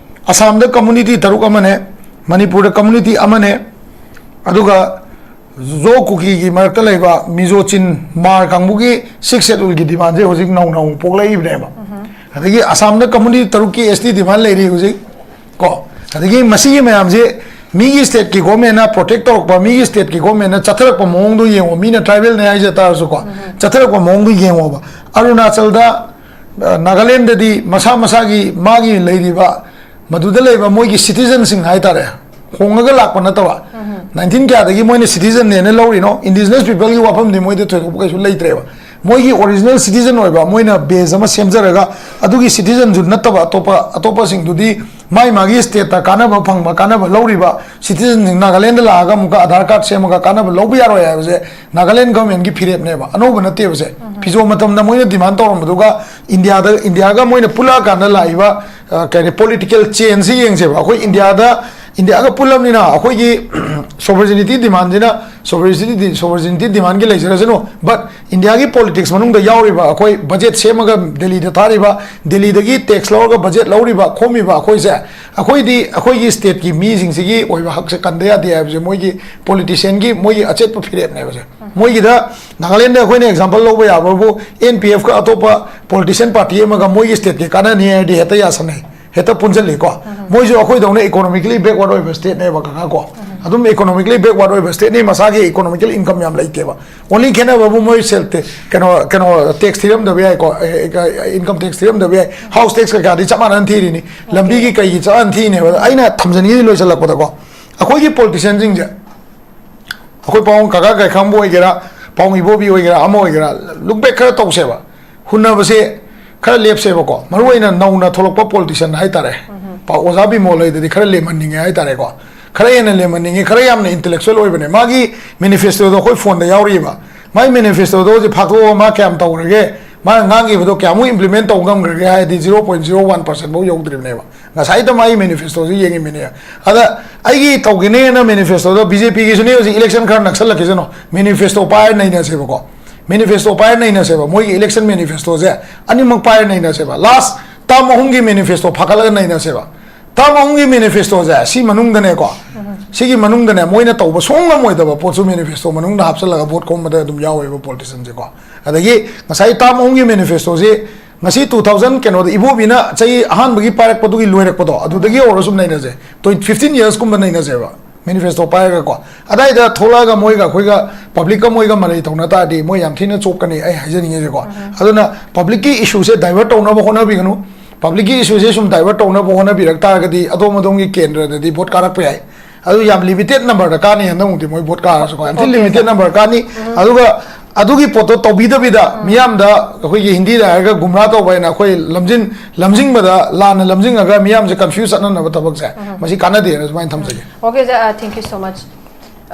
ꯑꯁꯥꯝꯗ ꯀꯝꯃꯨꯅꯤꯇꯤ ꯇꯔꯨꯛ ꯑꯃꯅꯦ, ꯃꯅꯤꯄꯨꯔꯗ ꯀꯝꯃꯨꯅꯤꯇꯤ ꯑꯃꯅꯦ, ꯑꯗꯨꯒ ꯖꯣ ꯀꯨꯀꯤꯒꯤ ꯃꯔꯛꯇ ꯂꯩꯕ ꯃꯤꯖꯣ ꯆꯤꯟ ꯃꯥꯔ ꯀꯥꯡꯕꯨꯒꯤ ꯁꯤꯛꯁ ꯁꯦꯗꯨꯜꯒꯤ ꯗꯤꯃꯥꯟꯁꯦ ꯍꯧꯖꯤꯛ ꯅꯧꯅ ꯑꯃꯨꯛ ꯄꯣꯛꯂꯛꯏꯕꯅꯦꯕ꯫ ꯑꯗꯒꯤ ꯑꯁꯥꯝꯗ ꯀꯝꯃꯨꯅꯤꯇꯤ ꯇꯔꯨꯛꯀꯤ ꯑꯦꯁ ꯇꯤ ꯗꯤꯃꯥꯟ ꯂꯩꯔꯤ ꯍꯧꯖꯤꯛ ꯀꯣ꯫ ꯑꯗꯒꯤ ꯃꯁꯤꯒꯤ ꯃꯌꯥꯝꯁꯦ ꯃꯤꯒꯤ ꯁ꯭ꯇꯦꯠꯀꯤ ꯒꯣꯔꯃꯦꯟꯅ ꯄ꯭ꯔꯣꯇꯦꯛ ꯇꯧꯔꯛꯄ, ꯃꯤꯒꯤ ꯁ꯭ꯇꯦꯠꯀꯤ ꯒꯣꯔꯃꯦꯟꯅ ꯆꯠꯊꯔꯛꯄ ꯃꯑꯣꯡꯗꯣ ꯌꯦꯡꯉꯣ꯫ ꯃꯤꯅ ꯇ꯭ꯔꯥꯏꯕꯦꯜꯅꯦ ꯍꯥꯏꯖ ꯇꯥꯔꯁꯨꯀꯣ, ꯆꯠꯊꯔꯛꯄ ꯃꯑꯣꯡꯗꯣ ꯌꯦꯡꯉꯣꯕ꯫ ꯑꯔꯨꯅꯥꯆꯜꯗ ꯅꯥꯒꯥꯂꯦꯟꯗꯗꯤ ꯃꯁꯥ ꯃꯁꯥꯒꯤ ꯃꯥꯒꯤ ꯂꯩꯔꯤꯕ ꯃꯗꯨꯗ ꯂꯩꯕ ꯃꯣꯏꯒꯤ ꯁꯤꯇꯤꯖꯟꯁꯤꯡ ꯍꯥꯏꯇꯥꯔꯦ, ꯍꯣꯡꯉꯒ ꯂꯥꯛꯄ ꯅꯠꯇꯕ, ꯅꯥꯏꯟꯇꯤꯟ ꯀꯌꯥꯗꯒꯤ ꯃꯣꯏꯅ ꯁꯤꯇꯤꯖꯟꯅꯦꯅ ꯂꯧꯔꯤꯅꯣ, ꯏꯟꯗꯤꯖꯤꯅꯁ ꯄꯤꯄꯜꯒꯤ ꯋꯥꯐꯝꯗꯤ ꯃꯣꯏꯗ ꯊꯣꯏꯗꯣꯛꯄ ꯀꯩꯁꯨ ꯂꯩꯇ꯭ꯔꯦꯕ꯫ ꯃꯣꯏꯒꯤ ꯑꯣꯔꯤꯖꯤꯅꯦꯜ ꯁꯤꯇꯤꯖꯟ ꯑꯣꯏꯕ, ꯃꯣꯏꯅ ꯕꯦꯖ ꯑꯃ ꯁꯦꯝꯖꯔꯒ, ꯑꯗꯨꯒꯤ ꯁꯤꯇꯤꯖꯟꯁꯨ ꯅꯠꯇꯕ ꯑꯇꯣꯞꯄ ꯑꯇꯣꯞꯄꯁꯤꯡꯗꯨꯗꯤ ꯃꯥꯏ ꯃꯥꯒꯤ ꯁ꯭ꯇꯦꯠꯇ ꯀꯥꯟꯅꯕ ꯐꯪꯕ, ꯀꯥꯟꯅꯕ ꯂꯧꯔꯤꯕ ꯁꯤꯇꯤꯖꯟꯁꯤꯡ ꯅꯥꯒꯥꯂꯦꯟꯗ ꯂꯥꯛꯑꯒ ꯑꯃꯨꯛꯀ ꯑꯥꯙꯥꯔ ꯀꯥꯔꯗ ꯁꯦꯝꯃꯒ ꯀꯥꯟꯅꯕ ꯂꯧꯕ ꯌꯥꯔꯣꯏ ꯍꯥꯏꯕꯁꯦ ꯅꯥꯒꯥꯂꯦꯟ ꯒꯚꯔꯟꯃꯦꯟꯠꯀꯤ ꯐꯤꯔꯦꯞꯅꯦꯕ, ꯑꯅꯧꯕ ꯅꯠꯇꯦꯕꯁꯦ꯫ ꯐꯤꯖꯣ ꯃꯇꯝꯗ ꯃꯣꯏꯅ ꯗꯤꯃꯥꯟ ꯇꯧꯔꯝꯕꯗꯨꯒ ꯏꯟꯗꯤꯌꯥꯗ, ꯏꯟꯗꯤꯌꯥꯒ ꯃꯣꯏꯅ ꯄꯨꯜꯂꯛꯑꯀꯥꯟꯗ ꯂꯥꯛꯏꯕ, ꯑ, ꯀꯩ ꯍꯥꯏꯅꯤ, ꯄꯣꯂꯤꯇꯤꯀꯦꯜ ꯆꯦꯟꯖꯁꯤ ꯌꯦꯡꯁꯦꯕ꯫ ꯑꯩꯈꯣꯏ ꯏꯟꯗꯤꯌꯥꯗ, ꯏꯟꯗꯤꯌꯥꯒ ꯄꯨꯜꯂꯕꯅꯤꯅ ꯑꯩꯈꯣꯏꯒꯤ ꯁꯣꯚꯔꯦꯅꯤꯇꯤ ꯗꯤꯃꯥꯟꯁꯤꯅ, ꯁꯣꯚꯔꯦꯅꯤꯇꯤ, ꯁꯣꯚꯔꯦꯅꯤꯇꯤ ꯗꯤꯃꯥꯟꯒꯤ ꯂꯩꯖꯔꯁꯅꯨ, ꯕꯠ ꯏꯟꯗꯤꯌꯥꯒꯤ ꯄꯣꯂꯤꯇꯤꯛꯁ ꯃꯅꯨꯡꯗ ꯌꯥꯎꯔꯤꯕ, ꯑꯩꯈꯣꯏ ꯕꯖꯦꯠ ꯁꯦꯝꯃꯒ ꯗꯦꯜꯂꯤꯗ ꯊꯥꯔꯤꯕ, ꯗꯦꯜꯂꯤꯗꯒꯤ ꯇꯦꯛꯁ ꯂꯧꯔꯒ ꯕꯖꯦꯠ ꯂꯧꯔꯤꯕ, ꯈꯣꯝꯃꯤꯕ ꯑꯩꯈꯣꯏꯁꯦ, ꯑꯩꯈꯣꯏꯗꯤ ꯑꯩꯈꯣꯏꯒꯤ ꯁ꯭ꯇꯦꯠꯀꯤ ꯃꯤꯁꯤꯡꯁꯤꯒꯤ ꯑꯣꯏꯕ ꯍꯛꯁꯦ ꯀꯟꯗ ꯌꯥꯗꯦ ꯍꯥꯏꯕꯁꯦ ꯃꯣꯏꯒꯤ ꯄꯣꯂꯤꯇꯤꯁꯤꯌꯟꯒꯤ ꯃꯣꯏꯒꯤ ꯑꯆꯦꯠꯄ ꯐꯤꯔꯦꯞꯅꯦꯕꯁꯦ꯫ ꯃꯣꯏꯒꯤꯗ ꯅꯥꯒꯥꯂꯦꯟꯗ ꯑꯩꯈꯣꯏꯅ ꯑꯦꯛꯖꯥꯝꯄꯜ ꯂꯧꯕ ꯌꯥꯕꯕꯨ, ꯑꯦꯟ ꯄꯤ ꯑꯦꯐꯀ ꯑꯇꯣꯞꯄ ꯄꯣꯂꯤꯇꯤꯁꯤꯌꯟ ꯄꯥꯔꯇꯤ ꯑꯃꯒ ꯃꯣꯏꯒꯤ ꯁ꯭ꯇꯦꯠꯀꯤ ꯀꯥꯟꯅꯅꯤ ꯍꯥꯏꯔꯗꯤ ꯍꯦꯛꯇ ꯌꯥꯁꯟꯅꯩ, ꯍꯦꯛꯇ ꯄꯨꯟꯁꯤꯜꯂꯤꯀꯣ꯫ ꯃꯣꯏꯁꯨ ꯑꯩꯈꯣꯏꯗꯧꯅ ꯏꯀꯣꯅꯣꯃꯤꯀꯦꯂꯤ ꯕꯦꯛꯋꯥꯔꯗ ꯑꯣꯏꯕ ꯁ꯭ꯇꯦꯠꯅꯦꯕ, ꯀꯀꯥ ꯀꯣ꯫ ꯑꯗꯨꯝ ꯏꯀꯣꯅꯣꯃꯤꯀꯦꯂꯤ ꯕꯦꯛꯋꯥꯔꯗ ꯑꯣꯏꯕ ꯁ꯭ꯇꯦꯠꯅꯤ, ꯃꯁꯥꯒꯤ ꯏꯀꯣꯅꯣꯃꯤꯀꯦꯜ ꯏꯟꯀꯝ ꯌꯥꯝ ꯂꯩꯇꯦꯕ꯫ ꯑꯣꯟꯂꯤ ꯈꯦꯠꯅꯕꯕꯨ ꯃꯣꯏ ꯁꯦꯜ ꯇꯦ-, ꯀꯩꯅꯣ, ꯀꯩꯅꯣ, ꯇꯦꯛꯁ ꯊꯤꯔꯝꯗꯕ ꯌꯥꯏꯀꯣ, ꯏꯟꯀꯝ ꯇꯦꯛꯁ ꯊꯤꯔꯝꯗꯕ ꯌꯥꯏ, ꯍꯥꯎꯁ ꯇꯦꯛꯁ ꯀꯩꯀꯥꯗꯤ ꯆꯞ ꯃꯥꯟꯅꯅ ꯊꯤꯔꯤꯅꯤ, ꯂꯝꯕꯤꯒꯤ ꯀꯩꯒꯤ ꯆꯞ ꯃꯥꯟꯅ ꯊꯤꯔꯤꯅꯦꯕ꯫ ꯑꯗ ꯑꯩꯅ ꯊꯝꯖꯅꯤꯡꯉꯤꯁꯤ ꯂꯣꯏꯁꯤꯜꯂꯛꯄꯗꯀꯣ, ꯑꯩꯈꯣꯏꯒꯤ ꯄꯣꯂꯤꯇꯤꯁꯤꯌꯟꯁꯤꯡꯁꯦ, ꯑꯩꯈꯣꯏ ꯄꯥꯎꯡ ꯀꯀꯥ ꯒꯥꯏꯈꯥꯝꯕꯨ ꯑꯣꯏꯒꯦꯔꯥ, ꯄꯥꯎꯡ ꯏꯕꯣꯕꯤ ꯑꯣꯏꯒꯦꯔꯥ, ꯑꯃ ꯑꯣꯏꯒꯦꯔꯥ, ꯂꯨꯛ ꯕꯦꯛ ꯈꯔ ꯇꯧꯁꯦꯕ꯫ ꯍꯨꯟꯅꯕꯁꯦ ꯈꯔ ꯂꯦꯞꯁꯦꯕꯀꯣ, ꯃꯔꯨ ꯑꯣꯏꯅ ꯅꯧꯅ ꯊꯣꯛꯂꯛꯄ ꯄꯣꯂꯤꯇꯤꯁꯤꯌꯟ ꯍꯥꯏꯇꯥꯔꯦ꯫ ꯄꯥꯎ ꯑꯣꯖꯥ ꯕꯤꯃꯣꯜ ꯍꯣꯏꯗꯗꯤ ꯈꯔ ꯂꯦꯝꯍꯟꯅꯤꯡꯉꯦ ꯍꯥꯏꯇꯥꯔꯦꯀꯣ, ꯈꯔ ꯍꯦꯟꯅ ꯂꯦꯝꯍꯟꯅꯤꯡꯉꯦ, ꯈꯔ ꯌꯥꯝꯅ ꯏꯟꯇꯦꯂꯦꯛꯆꯨꯋꯦꯜ ꯑꯣꯏꯕꯅꯦ꯫ ꯃꯥꯒꯤ ꯃꯦꯅꯤꯐꯦꯁꯇꯣꯗꯣ ꯑꯩꯈꯣꯏ ꯐꯣꯟꯗ ꯌꯥꯎꯔꯤꯕ꯫ ꯃꯥꯒꯤ ꯃꯦꯅꯤꯐꯦꯁꯇꯣꯗꯣ ꯍꯧꯖꯤꯛ ꯐꯥꯛꯇꯣꯛꯑꯒ ꯃꯥ ꯀꯌꯥꯝ ꯇꯧꯈ꯭ꯔꯒꯦ, ꯃꯥ ꯉꯥꯡꯈꯤꯕꯗꯣ ꯀꯌꯥꯃꯨꯛ ꯏꯝꯄ꯭ꯂꯤꯃꯦꯟ ꯇꯧꯕ ꯉꯝꯈ꯭ꯔꯒꯦ ꯍꯥꯏꯗꯤ zero point zero one percent ꯐꯥꯎ ꯌꯧꯗ꯭ꯔꯤꯕꯅꯦꯕ꯫ ꯉꯁꯥꯏꯗ ꯃꯥꯒꯤ ꯃꯦꯅꯤꯐꯦꯁꯇꯣꯁꯤ ꯌꯦꯡꯉꯤꯃꯤꯅꯦ꯫ ꯑꯗ ꯑꯩꯒꯤ ꯇꯧꯒꯅꯦꯅ ꯃꯦꯅꯤꯐꯦꯁꯇꯣꯗꯣ, ꯕꯤ ꯖꯦ ꯄꯤꯒꯤꯁꯨꯅꯦ, ꯍꯧꯖꯤꯛ ꯏꯂꯦꯛꯁꯟ ꯈꯔ ꯅꯛꯁꯜꯂꯛꯈꯤꯁꯅꯣ, ꯃꯦꯅꯤꯐꯦꯁꯇꯣ ꯄꯥꯏꯔ ꯅꯩꯅꯁꯦꯕꯀꯣ꯫ ꯃꯦꯅꯤꯐꯦꯁꯇꯣ ꯄꯥꯏꯔ ꯅꯩꯅꯁꯦꯕ, ꯃꯣꯏꯒꯤ ꯏꯂꯦꯛꯁꯟ ꯃꯦꯅꯤꯐꯦꯁꯇꯣꯁꯦ ꯑꯅꯤꯃꯛ ꯄꯥꯏꯔ ꯅꯩꯅꯁꯦꯕ꯫ ꯂꯥꯁ ꯇꯥꯔꯝ ꯑꯍꯨꯝꯒꯤ ꯃꯦꯅꯤꯐꯦꯁꯇꯣ ꯐꯥꯒꯠꯂꯒ ꯅꯩꯅꯁꯦꯕ꯫ ꯇꯥꯔꯝ ꯑꯍꯨꯝꯒꯤ ꯃꯦꯅꯤꯐꯦꯁꯇꯣꯁꯦ ꯁꯤ ꯃꯅꯨꯡꯗꯅꯦꯀꯣ, ꯁꯤꯒꯤ ꯃꯅꯨꯡꯗꯅꯦ ꯃꯣꯏꯅ ꯇꯧꯕ ꯁꯨꯡꯉꯝ ꯉꯝꯃꯣꯏꯗꯕ ꯄꯣꯠꯁꯨ ꯃꯦꯅꯤꯐꯦꯁꯇꯣ ꯃꯅꯨꯡꯗ ꯍꯥꯞꯆꯜꯂꯒ ꯚꯣꯠ ꯈꯣꯝꯕꯗ ꯑꯗꯨꯝ ꯌꯥꯎꯋꯦꯕ ꯄꯣꯂꯤꯇꯤꯁꯤꯌꯟꯁꯦꯀꯣ꯫ ꯑꯗꯒꯤ ꯉꯁꯥꯏ ꯇꯥꯔꯝ ꯑꯍꯨꯝꯒꯤ ꯃꯦꯅꯤꯐꯦꯁꯇꯣꯁꯤ ꯉꯁꯤ ꯇꯨ ꯊꯥꯎꯖꯟ ꯀꯩꯅꯣꯗ, ꯏꯕꯣꯕꯤꯅ ꯆꯍꯤ ꯑꯍꯥꯟꯕꯒꯤ ꯄꯥꯏꯔꯛꯄꯗꯨꯒꯤ ꯂꯣꯏꯔꯛꯄꯗꯣ, ꯑꯗꯨꯗꯒꯤ ꯍꯧꯔ ꯁꯨꯝ ꯅꯩꯅꯁꯦ, ꯇ꯭ꯋꯦꯟꯇꯤ, ꯐꯤꯐꯇꯤꯟ ꯌꯔꯁꯀꯨꯝꯕ ꯅꯩꯅꯁꯦꯕ꯫ ꯃꯦꯅꯤꯐꯦꯁꯇꯣ ꯄꯥꯏꯔꯒꯀꯣ, ꯑꯗꯥꯏꯗ ꯊꯣꯛꯂꯛꯑꯒ ꯃꯣꯏꯒ ꯑꯩꯈꯣꯏꯒ ꯄꯕ꯭ꯂꯤꯛꯀ ꯃꯣꯏꯒ ꯃꯔꯩ ꯇꯧꯅ ꯇꯥꯔꯗꯤ ꯃꯣꯏ ꯌꯥꯝ ꯊꯤꯅ ꯆꯣꯞꯀꯅꯤ꯫ ꯑꯩ ꯍꯥꯏꯖꯅꯤꯡꯉꯤꯁꯦꯀꯣ, ꯑꯗꯨꯅ ꯄꯕ꯭ꯂꯤꯛꯀꯤ ꯏꯁꯨꯁꯦ ꯗꯥꯏꯚꯔꯠ ꯇꯧꯅꯕ ꯍꯣꯠꯅꯕꯤꯒꯅꯨ꯫ ꯄꯕ꯭ꯂꯤꯛꯀꯤ ꯏꯁꯨꯁꯦ ꯁꯨꯝ ꯗꯥꯏꯚꯔꯠ ꯇꯧꯅꯕ ꯍꯣꯠꯅꯕꯤꯔꯛ ꯇꯥꯔꯒꯗꯤ ꯑꯗꯣꯝ ꯑꯗꯣꯝꯒꯤ ꯀꯦꯟꯗ꯭ꯔꯗꯗꯤ ꯚꯣꯠ ꯀꯥꯔꯛꯄ ꯌꯥꯏ꯫ ꯑꯗꯨ ꯌꯥꯝ ꯂꯤꯃꯤꯇꯦꯠ ꯅꯝꯕꯔꯗ ꯀꯥꯅꯤ꯫ ꯍꯟꯗꯛꯃꯨꯛꯇꯤ ꯃꯣꯏ ꯚꯣꯠ ꯀꯥꯔꯁꯨꯀꯣ, ꯌꯥꯝ ꯊꯤꯅ ꯂꯤꯃꯤꯇꯦꯠ ꯅꯝꯕꯔ ꯀꯥꯅꯤ꯫ ꯑꯗꯨꯒ ꯑꯗꯨꯒꯤ ꯄꯣꯠꯇꯣ ꯇꯧꯕꯤꯗꯕꯤꯗ ꯃꯤꯌꯥꯝꯗ ꯑꯩꯈꯣꯏꯒꯤ ꯍꯤꯟꯗꯤꯗ ꯍꯥꯏꯔꯒ ꯒꯨꯝꯔꯥ ꯇꯧꯕ ꯍꯥꯏꯅ ꯑꯩꯈꯣꯏ ꯂꯝꯖꯤꯡ ꯂꯝꯖꯤꯡꯕꯗ, ꯂꯥꯟꯅ ꯂꯝꯖꯤꯡꯉꯒ ꯃꯤꯌꯥꯝꯁꯦ ꯀꯟꯐ꯭ꯌꯨꯁ ꯆꯠꯅꯅꯕ ꯊꯕꯛꯁꯦ ꯃꯁꯤ ꯀꯥꯟꯅꯗꯦꯅ ꯁꯨꯃꯥꯏꯅ ꯊꯝꯖꯒꯦ꯫ Okay, sir, uh, thank you so much.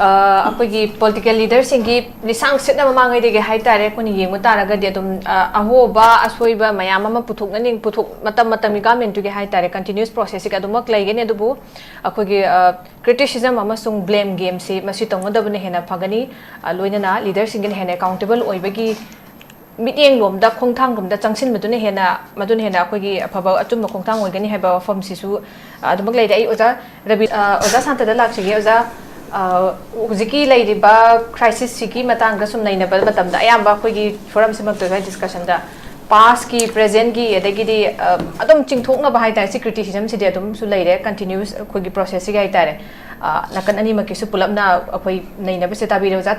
ꯑꯩꯈꯣꯏꯒꯤ ꯄꯣꯂꯤꯇꯤꯀꯦꯜ ꯂꯤꯗꯔꯁꯤꯡꯒꯤ ꯂꯤꯁꯥꯡ ꯁꯤꯠꯅ ꯃꯃꯥꯡꯉꯩꯗꯒꯤ ꯍꯥꯏꯇꯥꯔꯦ, ꯑꯩꯈꯣꯏꯅ ꯌꯦꯡꯕ ꯇꯥꯔꯒꯗꯤ ꯑꯗꯨꯝ ꯑꯍꯣꯕ ꯑꯁꯣꯏꯕ ꯃꯌꯥꯝ ꯑꯃ ꯄꯨꯊꯣꯛꯅꯅꯤꯡ ꯄꯨꯊꯣꯛ ꯃꯇꯝ ꯃꯇꯝꯒꯤ ꯒꯃꯦꯟꯇꯨꯒꯤ ꯍꯥꯏꯇꯥꯔꯦ, ꯀꯟꯇꯤꯅ꯭ꯌꯨꯁ ꯄ꯭ꯔꯣꯁꯦꯁꯁꯤꯒ ꯑꯗꯨꯃꯛ ꯂꯩꯒꯅꯤ꯫ ꯑꯗꯨꯕꯨ ꯑꯩꯈꯣꯏꯒꯤ ꯀ꯭ꯔꯤꯇꯤꯁꯤꯖꯝ ꯑꯃꯁꯨꯡ ꯕ꯭ꯂꯦꯝ ꯒꯦꯝꯁꯤ ꯃꯁꯤ ꯇꯧꯅꯗꯕꯅ ꯍꯦꯟꯅ ꯐꯒꯅꯤ꯫ ꯂꯣꯏꯅꯅ ꯂꯤꯗꯔꯁꯤꯡꯒꯤꯅ ꯍꯦꯟꯅ ꯑꯦꯀꯥꯎꯟꯇꯦꯕꯜ ꯑꯣꯏꯕꯒꯤ ꯃꯤꯠꯌꯦꯡꯂꯣꯝꯗ, ꯈꯣꯡꯊꯥꯡꯂꯣꯝꯗ ꯆꯪꯁꯤꯟꯕꯗꯨꯅ ꯍꯦꯟꯅ, ꯃꯗꯨꯅ ꯍꯦꯟꯅ ꯑꯩꯈꯣꯏꯒꯤ ꯑꯐꯕ ꯑꯆꯨꯝꯕ ꯈꯣꯡꯊꯥꯡ ꯑꯣꯏꯒꯅꯤ ꯍꯥꯏꯕ ꯋꯥꯐꯝꯁꯤꯁꯨ ꯑꯗꯨꯃꯛ ꯂꯩꯔꯦ꯫ ꯑꯩ ꯑꯣꯖꯥ ꯔꯕꯤ, ꯑꯣꯖꯥ ꯁꯥꯟꯇꯗ ꯂꯥꯛꯆꯒꯦ꯫ ꯑꯣꯖꯥ, ꯍꯧꯖꯤꯛꯀꯤ ꯂꯩꯔꯤꯕ ꯀ꯭ꯔꯥꯏꯁꯤꯁꯁꯤꯒꯤ ꯃꯇꯥꯡꯗ ꯁꯨꯝ ꯅꯩꯅꯕ ꯃꯇꯝꯗ ꯑꯌꯥꯝꯕ ꯑꯩꯈꯣꯏꯒꯤ ꯐꯣꯔꯝꯁꯤꯃꯛꯇ ꯑꯣꯖꯥ ꯗꯤꯁꯀꯁꯟꯗ ꯄꯥꯁꯀꯤ, ꯄ꯭ꯔꯦꯖꯦꯟꯒꯤ, ꯑꯗꯒꯤꯗꯤ ꯑꯗꯨꯝ ꯆꯤꯡꯊꯣꯛꯅꯕ ꯍꯥꯏꯇꯥꯔꯦ, ꯁꯤ ꯀ꯭ꯔꯤꯇꯤꯁꯤꯖꯝꯁꯤꯗꯤ ꯑꯗꯨꯝꯁꯨ ꯂꯩꯔꯦ, ꯀꯟꯇꯤꯅ꯭ꯌꯨꯁ ꯑꯩꯈꯣꯏꯒꯤ ꯄ꯭ꯔꯣꯁꯦꯁꯁꯤꯒꯤ ꯍꯥꯏꯇꯥꯔꯦ꯫ ꯅꯥꯀꯟ ꯑꯅꯤꯃꯛꯀꯤꯁꯨ ꯄꯨꯂꯞꯅ ꯑꯩꯈꯣꯏ ꯅꯩꯅꯕꯁꯦ ꯇꯥꯕꯤꯔꯦ꯫ ꯑꯣꯖꯥ,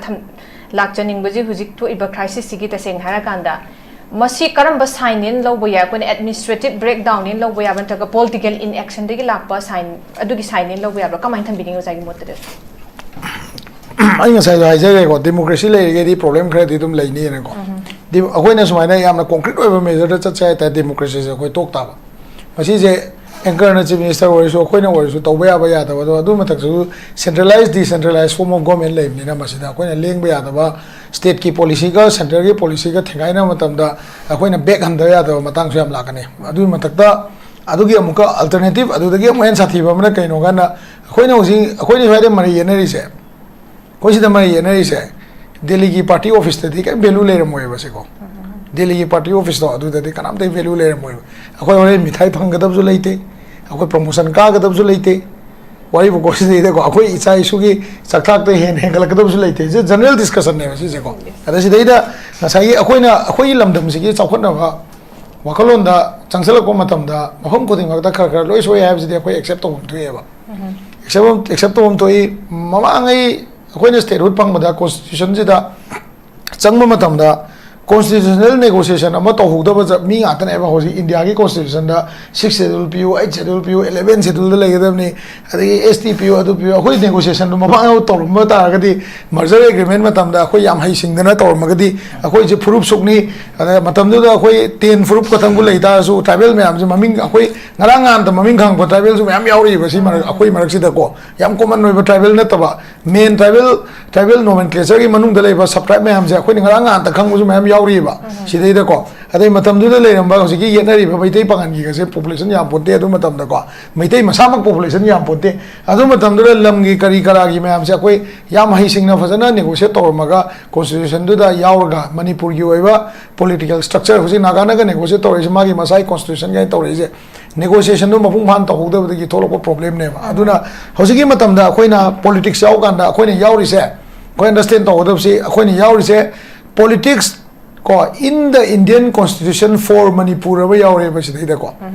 ꯂꯥꯛꯆꯅꯤꯡꯕꯁꯤ ꯍꯧꯖꯤꯛ ꯊꯣꯛꯏꯕ ꯀ꯭ꯔꯥꯏꯁꯤꯁꯁꯤꯒꯤ ꯇꯁꯦꯡꯅ ꯍꯥꯏꯔꯀꯥꯟꯗ ꯃꯁꯤ ꯀꯔꯝꯕ ꯁꯥꯏꯟ ꯏꯟ ꯂꯧꯕ ꯌꯥꯏ? ꯑꯩꯈꯣꯏꯅ ꯑꯦꯗꯃꯤꯅꯤꯁꯇ꯭ꯔꯦꯇꯤꯚ ꯕ꯭ꯔꯦꯛꯗꯥꯎꯟ ꯏꯟ ꯂꯧꯕ ꯌꯥꯕ, ꯅꯠꯇ꯭ꯔꯒ ꯄꯣꯂꯤꯇꯤꯀꯦꯜ ꯏꯟꯑꯦꯛꯁꯟꯗꯒꯤ ꯂꯥꯛꯄ ꯁꯥꯏꯟ, ꯑꯗꯨꯒꯤ ꯁꯥꯏꯟ ꯏꯟ ꯂꯧꯕ ꯌꯥꯕ꯭ꯔꯥ? ꯀꯃꯥꯏꯅ ꯊꯝꯕꯤꯅꯤꯡꯉꯤ ꯑꯣꯖꯥꯒꯤ ꯃꯣꯠꯇꯗꯤ? ꯑꯩ ꯉꯁꯥꯏꯁꯨ ꯍꯥꯏꯖꯈ꯭ꯔꯦꯀꯣ, ꯗꯦꯃꯣꯀ꯭ꯔꯦꯁꯤ ꯂꯩꯔꯤꯒꯩꯗꯤ ꯄ꯭ꯔꯣꯕ꯭ꯂꯦꯝ ꯈꯔꯗꯤ ꯑꯗꯨꯝ ꯂꯩꯅꯤꯅꯀꯣ꯫ ꯑꯩꯈꯣꯏꯅ ꯁꯨꯃꯥꯏꯅ ꯌꯥꯝꯅ ꯀꯣꯟꯀ꯭ꯔꯤꯠ ꯑꯣꯏꯕ ꯃꯦꯖꯔꯗ ꯆꯠꯁꯦ ꯍꯥꯏ ꯇꯥꯔꯦ, ꯗꯦꯃꯣꯀ꯭ꯔꯦꯁꯤꯁꯦ ꯑꯩꯈꯣꯏ ꯇꯣꯛ ꯇꯥꯕ꯫ ꯃꯁꯤꯁꯦ ꯑꯦꯡꯀꯔꯅ ꯆꯤꯐ ꯃꯤꯅꯤꯁꯇꯔ ꯑꯣꯏꯔꯁꯨ, ꯑꯩꯈꯣꯏꯅ ꯑꯣꯏꯔꯁꯨ ꯇꯧꯕ ꯌꯥꯕ ꯌꯥꯗꯕ, ꯑꯗꯣ ꯑꯗꯨ ꯃꯊꯛꯇꯁꯨ ꯁꯦꯟꯇ꯭ꯔꯦꯂꯥꯏꯁ ꯗꯤꯁꯦꯟꯇ꯭ꯔꯦꯂꯥꯏꯁ ꯐꯣꯔꯝ ꯑꯣꯐ ꯒꯣꯔꯃꯦꯟ ꯂꯩꯕꯅꯤꯅ ꯃꯁꯤꯗ ꯑꯩꯈꯣꯏꯅ ꯂꯦꯡꯕ ꯌꯥꯗꯕ, ꯁ꯭ꯇꯦꯠꯀꯤ ꯄꯣꯂꯤꯁꯤꯒ ꯁꯦꯟꯇ꯭ꯔꯦꯜꯒꯤ ꯄꯣꯂꯤꯁꯤꯒ ꯊꯦꯡꯒꯥꯏꯅꯕ ꯃꯇꯝꯗ ꯑꯩꯈꯣꯏꯅ ꯕꯦꯛ ꯍꯟꯊꯕ ꯌꯥꯗꯕ ꯃꯇꯥꯡꯁꯨ ꯌꯥꯝ ꯂꯥꯛꯀꯅꯤ꯫ ꯑꯗꯨꯒꯤ ꯃꯊꯛꯇ ꯑꯗꯨꯒꯤ ꯑꯃꯨꯛꯀ ꯑꯜꯇꯔꯅꯦꯇꯤꯞ, ꯑꯗꯨꯗꯒꯤ ꯑꯃꯨꯛ ꯍꯦꯟꯅ ꯁꯥꯊꯤꯕ ꯑꯃꯅ ꯀꯩꯅꯣ ꯀꯥꯟꯗ, ꯑꯩꯈꯣꯏꯅ ꯍꯧꯖꯤꯛ, ꯑꯩꯈꯣꯏꯅ ꯁ꯭ꯋꯥꯏꯗ ꯃꯔꯩ ꯌꯦꯠꯅꯔꯤꯁꯦ, ꯑꯩꯈꯣꯏ ꯁꯤꯗ ꯃꯔꯩ ꯌꯦꯠꯅꯔꯤꯁꯦ, ꯗꯦꯜꯂꯤꯒꯤ ꯄꯥꯔꯇꯤ ꯑꯣꯐꯤꯁꯇꯗꯤ ꯀꯔꯤꯝ ꯚꯦꯂꯨ ꯂꯩꯔꯝꯃꯣꯏꯕ ꯁꯤꯀꯣ꯫ ꯗꯦꯜꯂꯤꯒꯤ ꯄꯥꯔꯇꯤ ꯑꯣꯐꯤꯁꯇꯣ ꯑꯗꯨꯗꯗꯤ ꯀꯅꯥꯝꯇ ꯚꯦꯂꯨ ꯂꯩꯔꯝꯃꯣꯏꯕ꯫ ꯑꯩꯈꯣꯏ ꯍꯣꯔꯦꯟ ꯃꯤꯊꯥꯏ ꯐꯪꯒꯗꯕꯁꯨ ꯂꯩꯇꯦ, ꯑꯩꯈꯣꯏ ꯄ꯭ꯔꯣꯃꯣꯁꯟ ꯀꯥꯒꯗꯕꯁꯨ ꯂꯩꯇꯦ꯫ ꯋꯥꯔꯤꯕꯨꯀꯣ, ꯁꯤꯗꯩꯗꯀꯣ ꯑꯩꯈꯣꯏ ꯏꯆꯥ ꯏꯁꯨꯒꯤ ꯆꯥꯛꯊꯥꯛꯇ ꯍꯦꯟꯅ ꯍꯦꯟꯒꯠꯂꯛꯀꯗꯕꯁꯨ ꯂꯩꯇꯦ꯫ ꯁꯤ ꯖꯦꯅꯔꯦꯜ ꯗꯤꯁꯀꯁꯟꯅꯦꯕ ꯁꯤꯁꯦꯀꯣ꯫ ꯑꯗ ꯁꯤꯗꯩꯗ ꯉꯁꯥꯏꯒꯤ ꯑꯩꯈꯣꯏꯅ ꯑꯩꯈꯣꯏꯒꯤ ꯂꯝꯗꯝꯁꯤꯒꯤ ꯆꯥꯎꯈꯠꯅꯕ ꯋꯥꯈꯜꯂꯣꯟꯗ ꯆꯪꯁꯤꯜꯂꯛꯄ ꯃꯇꯝꯗ ꯃꯐꯝ ꯈꯨꯗꯤꯡꯃꯛꯇ ꯈꯔ ꯈꯔ ꯂꯣꯏ ꯁꯣꯏ ꯍꯥꯏꯕꯁꯤꯗꯤ ꯑꯩꯈꯣꯏ ꯑꯦꯛꯁꯦꯞ ꯇꯧꯐꯝ ꯊꯣꯛꯑꯦꯕ꯫ ꯑꯦꯛꯁꯦꯞ ꯇꯧꯐꯝ ꯊꯣꯛꯏ꯫ ꯃꯃꯥꯡꯉꯩ ꯑꯩꯈꯣꯏꯅ ꯁ꯭ꯇꯦꯠꯍꯨꯗ ꯐꯪꯕꯗ ꯀꯣꯟꯁꯇꯤꯇ꯭ꯌꯨꯁꯟꯁꯤꯗ ꯆꯪꯕ ꯃꯇꯝꯗ ꯀꯣꯟꯁꯇꯤꯇ꯭ꯌꯨꯁꯅꯦꯜ ꯅꯦꯒꯣꯁꯤꯌꯦꯁꯟ ꯑꯃ ꯇꯧꯍꯧꯗꯕ ꯖ- ꯃꯤ ꯉꯥꯛꯇꯅꯦꯕ꯫ ꯍꯧꯖꯤꯛ ꯏꯟꯗꯤꯌꯥꯒꯤ ꯀꯣꯟꯁꯇꯤꯇ꯭ꯌꯨꯁꯟꯗ ꯁꯤꯛꯁ ꯁꯦꯗꯨꯜ ꯄꯤꯌꯨ, ꯑꯩꯠ ꯁꯦꯗꯨꯜ ꯄꯤꯌꯨ, ꯏꯂꯦꯚꯦꯟ ꯁꯦꯗꯨꯜꯗ ꯂꯩꯒꯗꯕꯅꯤ, ꯑꯗꯒꯤ ꯑꯦꯁ ꯇꯤ ꯄꯤꯌꯨ, ꯑꯗꯨ ꯄꯤꯌꯨ꯫ ꯑꯩꯈꯣꯏ ꯅꯦꯒꯣꯁꯤꯌꯦꯁꯟꯗꯣ ꯃꯃꯥꯡ ꯇꯧꯔꯝꯕ ꯇꯥꯔꯒꯗꯤ, ꯃꯔꯖꯔ ꯑꯦꯒ꯭ꯔꯤꯃꯦꯟ ꯃꯇꯝꯗ ꯑꯩꯈꯣꯏ ꯌꯥꯝ ꯍꯩꯁꯤꯡꯗꯅ ꯇꯧꯔꯝꯃꯒꯗꯤ ꯑꯩꯈꯣꯏꯁꯦ ꯐꯨꯔꯨꯞ ꯁꯨꯛꯅꯤ꯫ ꯑꯗ ꯃꯇꯝꯗꯨꯗ ꯑꯩꯈꯣꯏ ꯇꯦꯟ ꯐꯨꯔꯨꯞ ꯈꯛꯇꯪꯕꯨ ꯂꯩ ꯇꯥꯔꯁꯨ, ꯇ꯭ꯔꯥꯏꯕꯦꯜ ꯃꯌꯥꯝꯁꯦ ꯃꯃꯤꯡ, ꯑꯩꯈꯣꯏ ꯉꯔꯥꯡ ꯅꯍꯥꯟꯇ ꯃꯃꯤꯡ ꯈꯪꯉꯛꯄ ꯇ꯭ꯔꯥꯏꯕꯦꯜꯁꯨ ꯃꯌꯥꯝ ꯌꯥꯎꯔꯤꯕ ꯁꯤ ꯃꯔꯛ-, ꯑꯩꯈꯣꯏ ꯃꯔꯛꯁꯤꯗꯀꯣ꯫ ꯌꯥꯝ ꯀꯣꯃꯟ ꯑꯣꯏꯕ ꯇ꯭ꯔꯥꯏꯕꯦꯜ ꯅꯠꯇꯕ, ꯃꯦꯟ ꯇ꯭ꯔꯥꯏꯕꯦꯜ, ꯇ꯭ꯔꯥꯏꯕꯦꯜ ꯅꯣꯃꯦꯟꯀ꯭ꯂꯦꯆꯔꯒꯤ ꯃꯅꯨꯡꯗ ꯂꯩꯕ ꯁꯕ ꯇ꯭ꯔꯥꯏꯕ ꯃꯌꯥꯝꯁꯦ ꯑꯩꯈꯣꯏꯅ ꯉꯔꯥꯡ ꯅꯍꯥꯟꯇ ꯈꯪꯕꯁꯨ ꯃꯌꯥꯝ ꯌꯥꯎꯔꯤꯕ ꯁꯤꯗꯩꯗꯀꯣ꯫ ꯑꯗꯩ ꯃꯇꯝꯗꯨꯗ ꯂꯩꯔꯝꯕ ꯍꯧꯖꯤꯛꯀꯤ ꯌꯦꯠꯅꯔꯤꯕ ꯃꯩꯇꯩ ꯄꯥꯉꯜꯒꯤꯒꯁꯦ ꯄꯣꯄꯨꯂꯦꯁꯟ ꯌꯥꯝ ꯄꯣꯟꯇꯦ ꯑꯗꯨ ꯃꯇꯝꯗꯀꯣ꯫ ꯃꯩꯇꯩ ꯃꯁꯥꯃꯛ ꯄꯣꯄꯨꯂꯦꯁꯟ ꯌꯥꯝ ꯄꯣꯟꯇꯦ꯫ ꯑꯗꯨ ꯃꯇꯝꯗꯨꯗ ꯂꯝꯒꯤ ꯀꯔꯤ ꯀꯔꯥꯒꯤ ꯃꯌꯥꯝꯁꯦ ꯑꯩꯈꯣꯏ ꯌꯥꯝ ꯍꯩꯁꯤꯡꯅ ꯐꯖꯅ ꯅꯦꯒꯣꯁꯤꯌꯦꯠ ꯇꯧꯔꯝꯃꯒ ꯀꯣꯟꯁꯇꯤꯇ꯭ꯌꯨꯁꯟꯗꯨꯗ ꯌꯥꯎꯔꯒ ꯃꯅꯤꯄꯨꯔꯒꯤ ꯑꯣꯏꯕ ꯄꯣꯂꯤꯇꯤꯀꯦꯜ ꯁ꯭ꯇ꯭ꯔꯛꯆꯔ, ꯍꯧꯖꯤꯛ ꯅꯥꯒꯥꯅꯒ ꯅꯦꯒꯣꯁꯤꯌꯦꯠ ꯇꯧꯔꯛꯏꯁꯦ, ꯃꯥꯒꯤ ꯃꯁꯥꯒꯤ ꯀꯣꯟꯁꯇꯤꯇ꯭ꯌꯨꯁꯟꯒ ꯇꯧꯔꯛꯏꯁꯦ, ꯅꯦꯒꯣꯁꯤꯌꯦꯁꯟꯗꯨ ꯃꯄꯨꯡ ꯐꯥꯅ ꯇꯧꯍꯧꯗꯕꯗꯒꯤ ꯊꯣꯛꯂꯛꯄ ꯄ꯭ꯔꯣꯕ꯭ꯂꯦꯝꯅꯦꯕ꯫ ꯑꯗꯨꯅ ꯍꯧꯖꯤꯛꯀꯤ ꯃꯇꯝꯗ ꯑꯩꯈꯣꯏꯅ ꯄꯣꯂꯤꯇꯤꯛꯁ ꯌꯥꯎꯀꯥꯟꯗ ꯑꯩꯈꯣꯏꯅ ꯌꯥꯎꯔꯤꯁꯦ, ꯑꯩꯈꯣꯏ ꯑꯟꯗꯔꯁ꯭ꯇꯦꯟ ꯇꯧꯒꯗꯕꯁꯤ, ꯑꯩꯈꯣꯏꯅ ꯌꯥꯎꯔꯤꯁꯦ ꯄꯣꯂꯤꯇꯤꯛꯁ ꯀꯣ, in the Indian Constitution for Manipur ꯑꯃ ꯌꯥꯎꯔꯦꯕ ꯁꯤꯗꯩꯗꯀꯣ꯫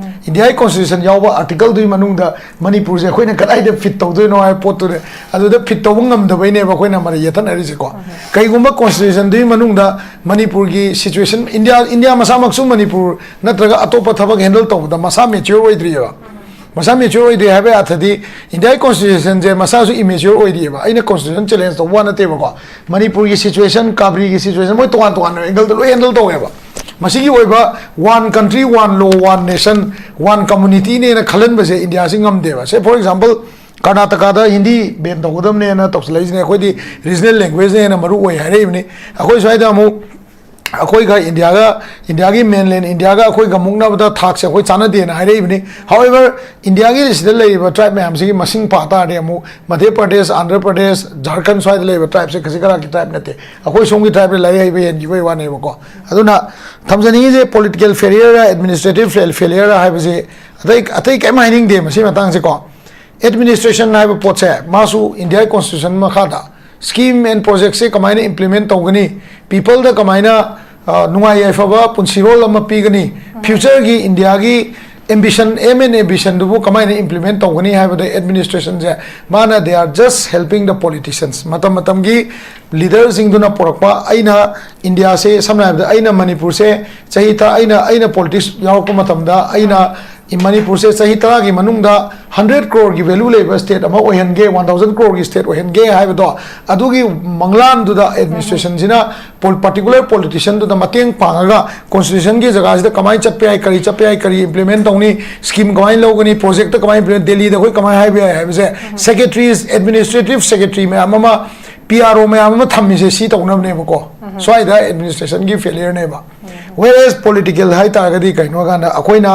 ꯏꯟꯗꯤꯌꯥꯒꯤ ꯀꯣꯟꯁꯇꯤꯇ꯭ꯌꯨꯁꯟ ꯌꯥꯎꯕ ꯑꯥꯔꯇꯤꯀꯜꯗꯨꯒꯤ ꯃꯅꯨꯡꯗ ꯃꯅꯤꯄꯨꯔꯁꯦ ꯑꯩꯈꯣꯏꯅ ꯀꯗꯥꯏꯗ ꯐꯤꯠ ꯇꯧꯗꯣꯏꯅꯣ ꯍꯥꯏꯕ ꯄꯣꯠꯇꯨꯅꯦ꯫ ꯑꯗꯨꯗ ꯐꯤꯠ ꯇꯧꯕ ꯉꯝꯗꯕꯩꯅꯦꯕ ꯑꯩꯈꯣꯏꯅ ꯃꯔꯩ ꯌꯦꯠꯊꯠꯅꯔꯤꯁꯦꯀꯣ꯫ ꯀꯩꯒꯨꯝꯕ ꯀꯣꯟꯁꯇꯤꯇ꯭ꯌꯨꯁꯟꯗꯨꯒꯤ ꯃꯅꯨꯡꯗ ꯃꯅꯤꯄꯨꯔꯒꯤ ꯁꯤꯆꯨꯋꯦꯁꯟ, ꯏꯟꯗꯤꯌꯥ, ꯏꯟꯗꯤꯌꯥ ꯃꯁꯥꯃꯛꯁꯨ ꯃꯅꯤꯄꯨꯔ ꯅꯠꯇ꯭ꯔꯒ ꯑꯇꯣꯞꯄ ꯊꯕꯛ ꯍꯦꯟꯗꯜ ꯇꯧꯕꯗ ꯃꯁꯥ ꯃꯦꯆ꯭ꯌꯣꯔ ꯑꯣꯏꯗ꯭ꯔꯤꯑꯕ꯫ ꯃꯁꯥ ꯃꯦꯆ꯭ꯌꯣꯔ ꯑꯣꯏꯗ꯭ꯔꯤ ꯍꯥꯏꯕ ꯑꯔꯊꯗꯤ, ꯏꯟꯗꯤꯌꯥꯒꯤ ꯀꯣꯟꯁꯇꯤꯇ꯭ꯌꯨꯁꯟꯁꯦ ꯃꯁꯥꯁꯨ ꯏꯃꯦꯆ꯭ꯌꯣꯔ ꯑꯣꯏꯔꯤꯑꯕ꯫ ꯑꯩꯅ ꯀꯣꯟꯁꯇꯤꯇ꯭ꯌꯨꯁꯟ ꯆꯦꯂꯦꯟꯖ ꯇꯧꯕ ꯋꯥ ꯅꯠꯇꯦꯕꯀꯣ꯫ ꯃꯅꯤꯄꯨꯔꯒꯤ ꯁꯤꯆꯨꯋꯦꯁꯟ, ꯀꯥꯕ꯭ꯔꯤꯒꯤ ꯁꯤꯆꯨꯋꯦꯁꯟ, ꯃꯣꯏ ꯇꯣꯉꯥꯟ ꯇꯣꯉꯥꯟꯕ ꯑꯦꯡꯒꯜꯗ ꯂꯣꯏ ꯍꯦꯟꯗꯜ ꯇꯧꯋꯦꯕ꯫ ꯃꯁꯤꯒꯤ ꯑꯣꯏꯕ one country, one law, one nation, one communityꯅꯦꯅ ꯈꯜꯍꯟꯕꯁꯦ ꯏꯟꯗꯤꯌꯥꯁꯤ ꯉꯝꯗꯦꯕ꯫ ꯁꯦ, for example, ꯀꯔꯅꯥꯇꯀꯥꯗ ꯍꯤꯟꯗꯤ ꯕꯦꯟ ꯇꯧꯒꯗꯕꯅꯦꯅ ꯇꯧꯁꯤꯜꯂꯛꯏꯁꯤꯅ ꯑꯩꯈꯣꯏꯗꯤ ꯔꯤꯖꯅꯦꯜ ꯂꯦꯡꯒ꯭ꯋꯦꯖꯅ ꯍꯦꯟꯅ ꯃꯔꯨ ꯑꯣꯏ ꯍꯥꯏꯔꯛꯏꯕꯅꯤ꯫ ꯑꯩꯈꯣꯏ ꯁ꯭ꯋꯥꯏꯗ ꯑꯃꯨꯛ ꯑꯩꯈꯣꯏꯒ ꯏꯟꯗꯤꯌꯥꯒ, ꯏꯟꯗꯤꯌꯥꯒꯤ ꯃꯦꯟꯂꯦꯟ ꯏꯟꯗꯤꯌꯥꯒ ꯑꯩꯈꯣꯏꯒ ꯃꯨꯛꯅꯕꯗ ꯊꯥꯛꯁꯦ ꯑꯩꯈꯣꯏ ꯆꯥꯟꯅꯗꯦꯅ ꯍꯥꯏꯔꯛꯏꯕꯅꯤ꯫ However, ꯏꯟꯗꯤꯌꯥꯒꯤ ꯁꯤꯗ ꯂꯩꯔꯤꯕ ꯇ꯭ꯔꯥꯏꯕ ꯃꯌꯥꯝꯁꯤꯒꯤ ꯃꯁꯤꯡ ꯄꯥ ꯇꯥꯔꯗꯤ ꯑꯃꯨꯛ ꯃꯙ꯭ꯌ ꯄ꯭ꯔꯗꯦꯁ, ꯑꯥꯟꯙ꯭ꯔ ꯄ꯭ꯔꯗꯦꯁ, ꯖꯥꯔꯈꯟ ꯁ꯭ꯋꯥꯏꯗ ꯂꯩꯔꯤꯕ ꯇ꯭ꯔꯥꯏꯕꯁꯦ ꯈꯖꯤꯛ ꯈꯔꯥꯛꯀꯤ ꯇ꯭ꯔꯥꯏꯕ ꯅꯠꯇꯦ꯫ ꯑꯩꯈꯣꯏ ꯁꯣꯝꯒꯤ ꯇ꯭ꯔꯥꯏꯕꯇ ꯂꯥꯏꯔꯤꯛ ꯍꯩꯕ ꯍꯦꯟꯈꯤꯕꯒꯤ ꯋꯥꯅꯦꯕꯀꯣ꯫ ꯑꯗꯨꯅ ꯊꯝꯖꯅꯤꯡꯉꯤꯁꯦ, ꯄꯣꯂꯤꯇꯤꯀꯦꯜ ꯐꯦꯂꯤꯌꯔ, ꯑꯦꯗꯃꯤꯅꯤꯁꯇ꯭ꯔꯦꯇꯤꯚ ꯐꯦꯂꯤꯌꯔ ꯍꯥꯏꯕꯁꯤ ꯑꯇꯩ, ꯑꯇꯩ ꯀꯩꯝ ꯍꯥꯏꯅꯤꯡꯗꯦ ꯃꯁꯤ ꯃꯇꯥꯡꯁꯦꯀꯣ꯫ ꯑꯦꯗꯃꯤꯅꯤꯁꯇ꯭ꯔꯦꯁꯟ ꯍꯥꯏꯕ ꯄꯣꯠꯁꯦ ꯃꯥꯁꯨ ꯏꯟꯗꯤꯌꯥꯒꯤ ꯀꯣꯟꯁꯇꯤꯇ꯭ꯌꯨꯁꯟ ꯃꯈꯥꯗ ꯁ꯭ꯀꯤꯝ ꯑꯦꯟ ꯄ꯭ꯔꯣꯖꯦꯛꯁꯦ ꯀꯃꯥꯏꯅ ꯏꯝꯄ꯭ꯂꯤꯃꯦꯟ ꯇꯧꯒꯅꯤ, ꯄꯤꯄꯜꯗ ꯀꯃꯥꯏꯅ, ꯑ, ꯅꯨꯡꯉꯥꯏ ꯌꯥꯏꯐꯕ ꯄꯨꯟꯁꯤꯔꯣꯜ ꯑꯃ ꯄꯤꯒꯅꯤ, ꯐ꯭ꯌꯨꯆꯔꯒꯤ ꯏꯟꯗꯤꯌꯥꯒꯤ ꯑꯦꯝꯕꯤꯁꯟ ꯑꯦꯝ ꯑꯦꯟ ꯑꯦꯝꯕꯤꯁꯟꯗꯨꯕꯨ ꯀꯃꯥꯏꯅ ꯏꯝꯄ꯭ꯂꯤꯃꯦꯟ ꯇꯧꯒꯅꯤ ꯍꯥꯏꯕꯗ ꯑꯦꯗꯃꯤꯅꯤꯁꯇ꯭ꯔꯦꯁꯟꯁꯦ ꯃꯥꯅ they are just helping the politicians. ꯃꯇꯝ ꯃꯇꯝꯒꯤ ꯂꯤꯗꯔꯁꯤꯡꯗꯨꯅ ꯄꯨꯔꯛꯄ, ꯑꯩꯅ ꯏꯟꯗꯤꯌꯥꯁꯦ ꯁꯝꯅ ꯍꯥꯏꯔꯕꯗ ꯑꯩꯅ ꯃꯅꯤꯄꯨꯔꯁꯦ ꯆꯍꯤ ꯇꯔꯥ ꯑꯩꯅ ꯑꯩꯅ ꯄꯣꯂꯤꯇꯤꯛꯁ ꯌꯥꯎꯔꯛꯄ ꯃꯇꯝꯗ ꯑꯩꯅ ꯃꯅꯤꯄꯨꯔꯁꯦ ꯆꯍꯤ ꯇꯔꯥꯒꯤ ꯃꯅꯨꯡꯗ ꯍꯟꯗ꯭ꯔꯦꯠ ꯀ꯭ꯔꯣꯔꯒꯤ ꯚꯦꯂꯨ ꯂꯩꯕ ꯁ꯭ꯇꯦꯠ ꯑꯃ ꯑꯣꯏꯍꯟꯒꯦ, ꯋꯥꯟ ꯊꯥꯎꯖꯟ ꯀ꯭ꯔꯣꯔꯒꯤ ꯁ꯭ꯇꯦꯠ ꯑꯣꯏꯍꯟꯒꯦ ꯍꯥꯏꯕꯗꯣ, ꯑꯗꯨꯒꯤ ꯃꯪꯂꯥꯟꯗꯨꯗ ꯑꯦꯗꯃꯤꯅꯤꯁꯇ꯭ꯔꯦꯁꯟꯁꯤꯅ ꯄꯣꯜ ꯄꯥꯔꯇꯤꯀꯨꯂꯔ ꯄꯣꯂꯤꯇꯤꯁꯤꯌꯟꯗꯨꯗ ꯃꯇꯦꯡ ꯄꯥꯡꯉꯒ ꯀꯣꯟꯁꯇꯤꯇ꯭ꯌꯨꯁꯟꯒꯤ ꯖꯒꯥꯁꯤꯗ ꯀꯃꯥꯏꯅ ꯆꯠꯄ ꯌꯥꯏ, ꯀꯔꯤ ꯆꯠꯄ ꯌꯥꯏ, ꯀꯔꯤ ꯏꯝꯄ꯭ꯂꯤꯃꯦꯟ ꯇꯧꯅꯤ, ꯁ꯭ꯀꯤꯝ ꯀꯃꯥꯏꯅ ꯂꯧꯒꯅꯤ, ꯄ꯭ꯔꯣꯖꯦꯛꯇ ꯀꯃꯥꯏꯅ ꯏꯝꯄ꯭ꯂꯤꯃꯦꯟ, ꯗꯦꯜꯂꯤꯗ ꯑꯩꯈꯣꯏ ꯀꯃꯥꯏꯅ ꯍꯥꯏꯕ ꯌꯥꯏ ꯍꯥꯏꯕꯁꯦ ꯁꯦꯀ꯭ꯔꯦꯇꯔꯤꯁ, ꯑꯦꯗꯃꯤꯅꯤꯁꯇ꯭ꯔꯦꯇꯤꯞ ꯁꯦꯀ꯭ꯔꯦꯇꯔꯤ ꯃꯌꯥꯝ ꯑꯃ, ꯄꯤ ꯑꯥꯔ ꯑꯣ ꯃꯌꯥꯝ ꯑꯃ ꯊꯝꯃꯤꯁꯦ ꯁꯤ ꯇꯧꯅꯕꯅꯦꯕꯀꯣ꯫ ꯁ꯭ꯋꯥꯏꯗ ꯑꯦꯗꯃꯤꯅꯤꯁꯇ꯭ꯔꯦꯁꯟꯒꯤ ꯐꯦꯂꯤꯌꯔꯅꯦꯕ꯫ ꯋꯦꯔ ꯑꯦꯁ ꯄꯣꯂꯤꯇꯤꯀꯦꯜ ꯍꯥꯏ ꯇꯥꯔꯒꯗꯤ ꯀꯩꯅꯣ ꯍꯥꯏ ꯀꯥꯟꯗ ꯑꯩꯈꯣꯏꯅ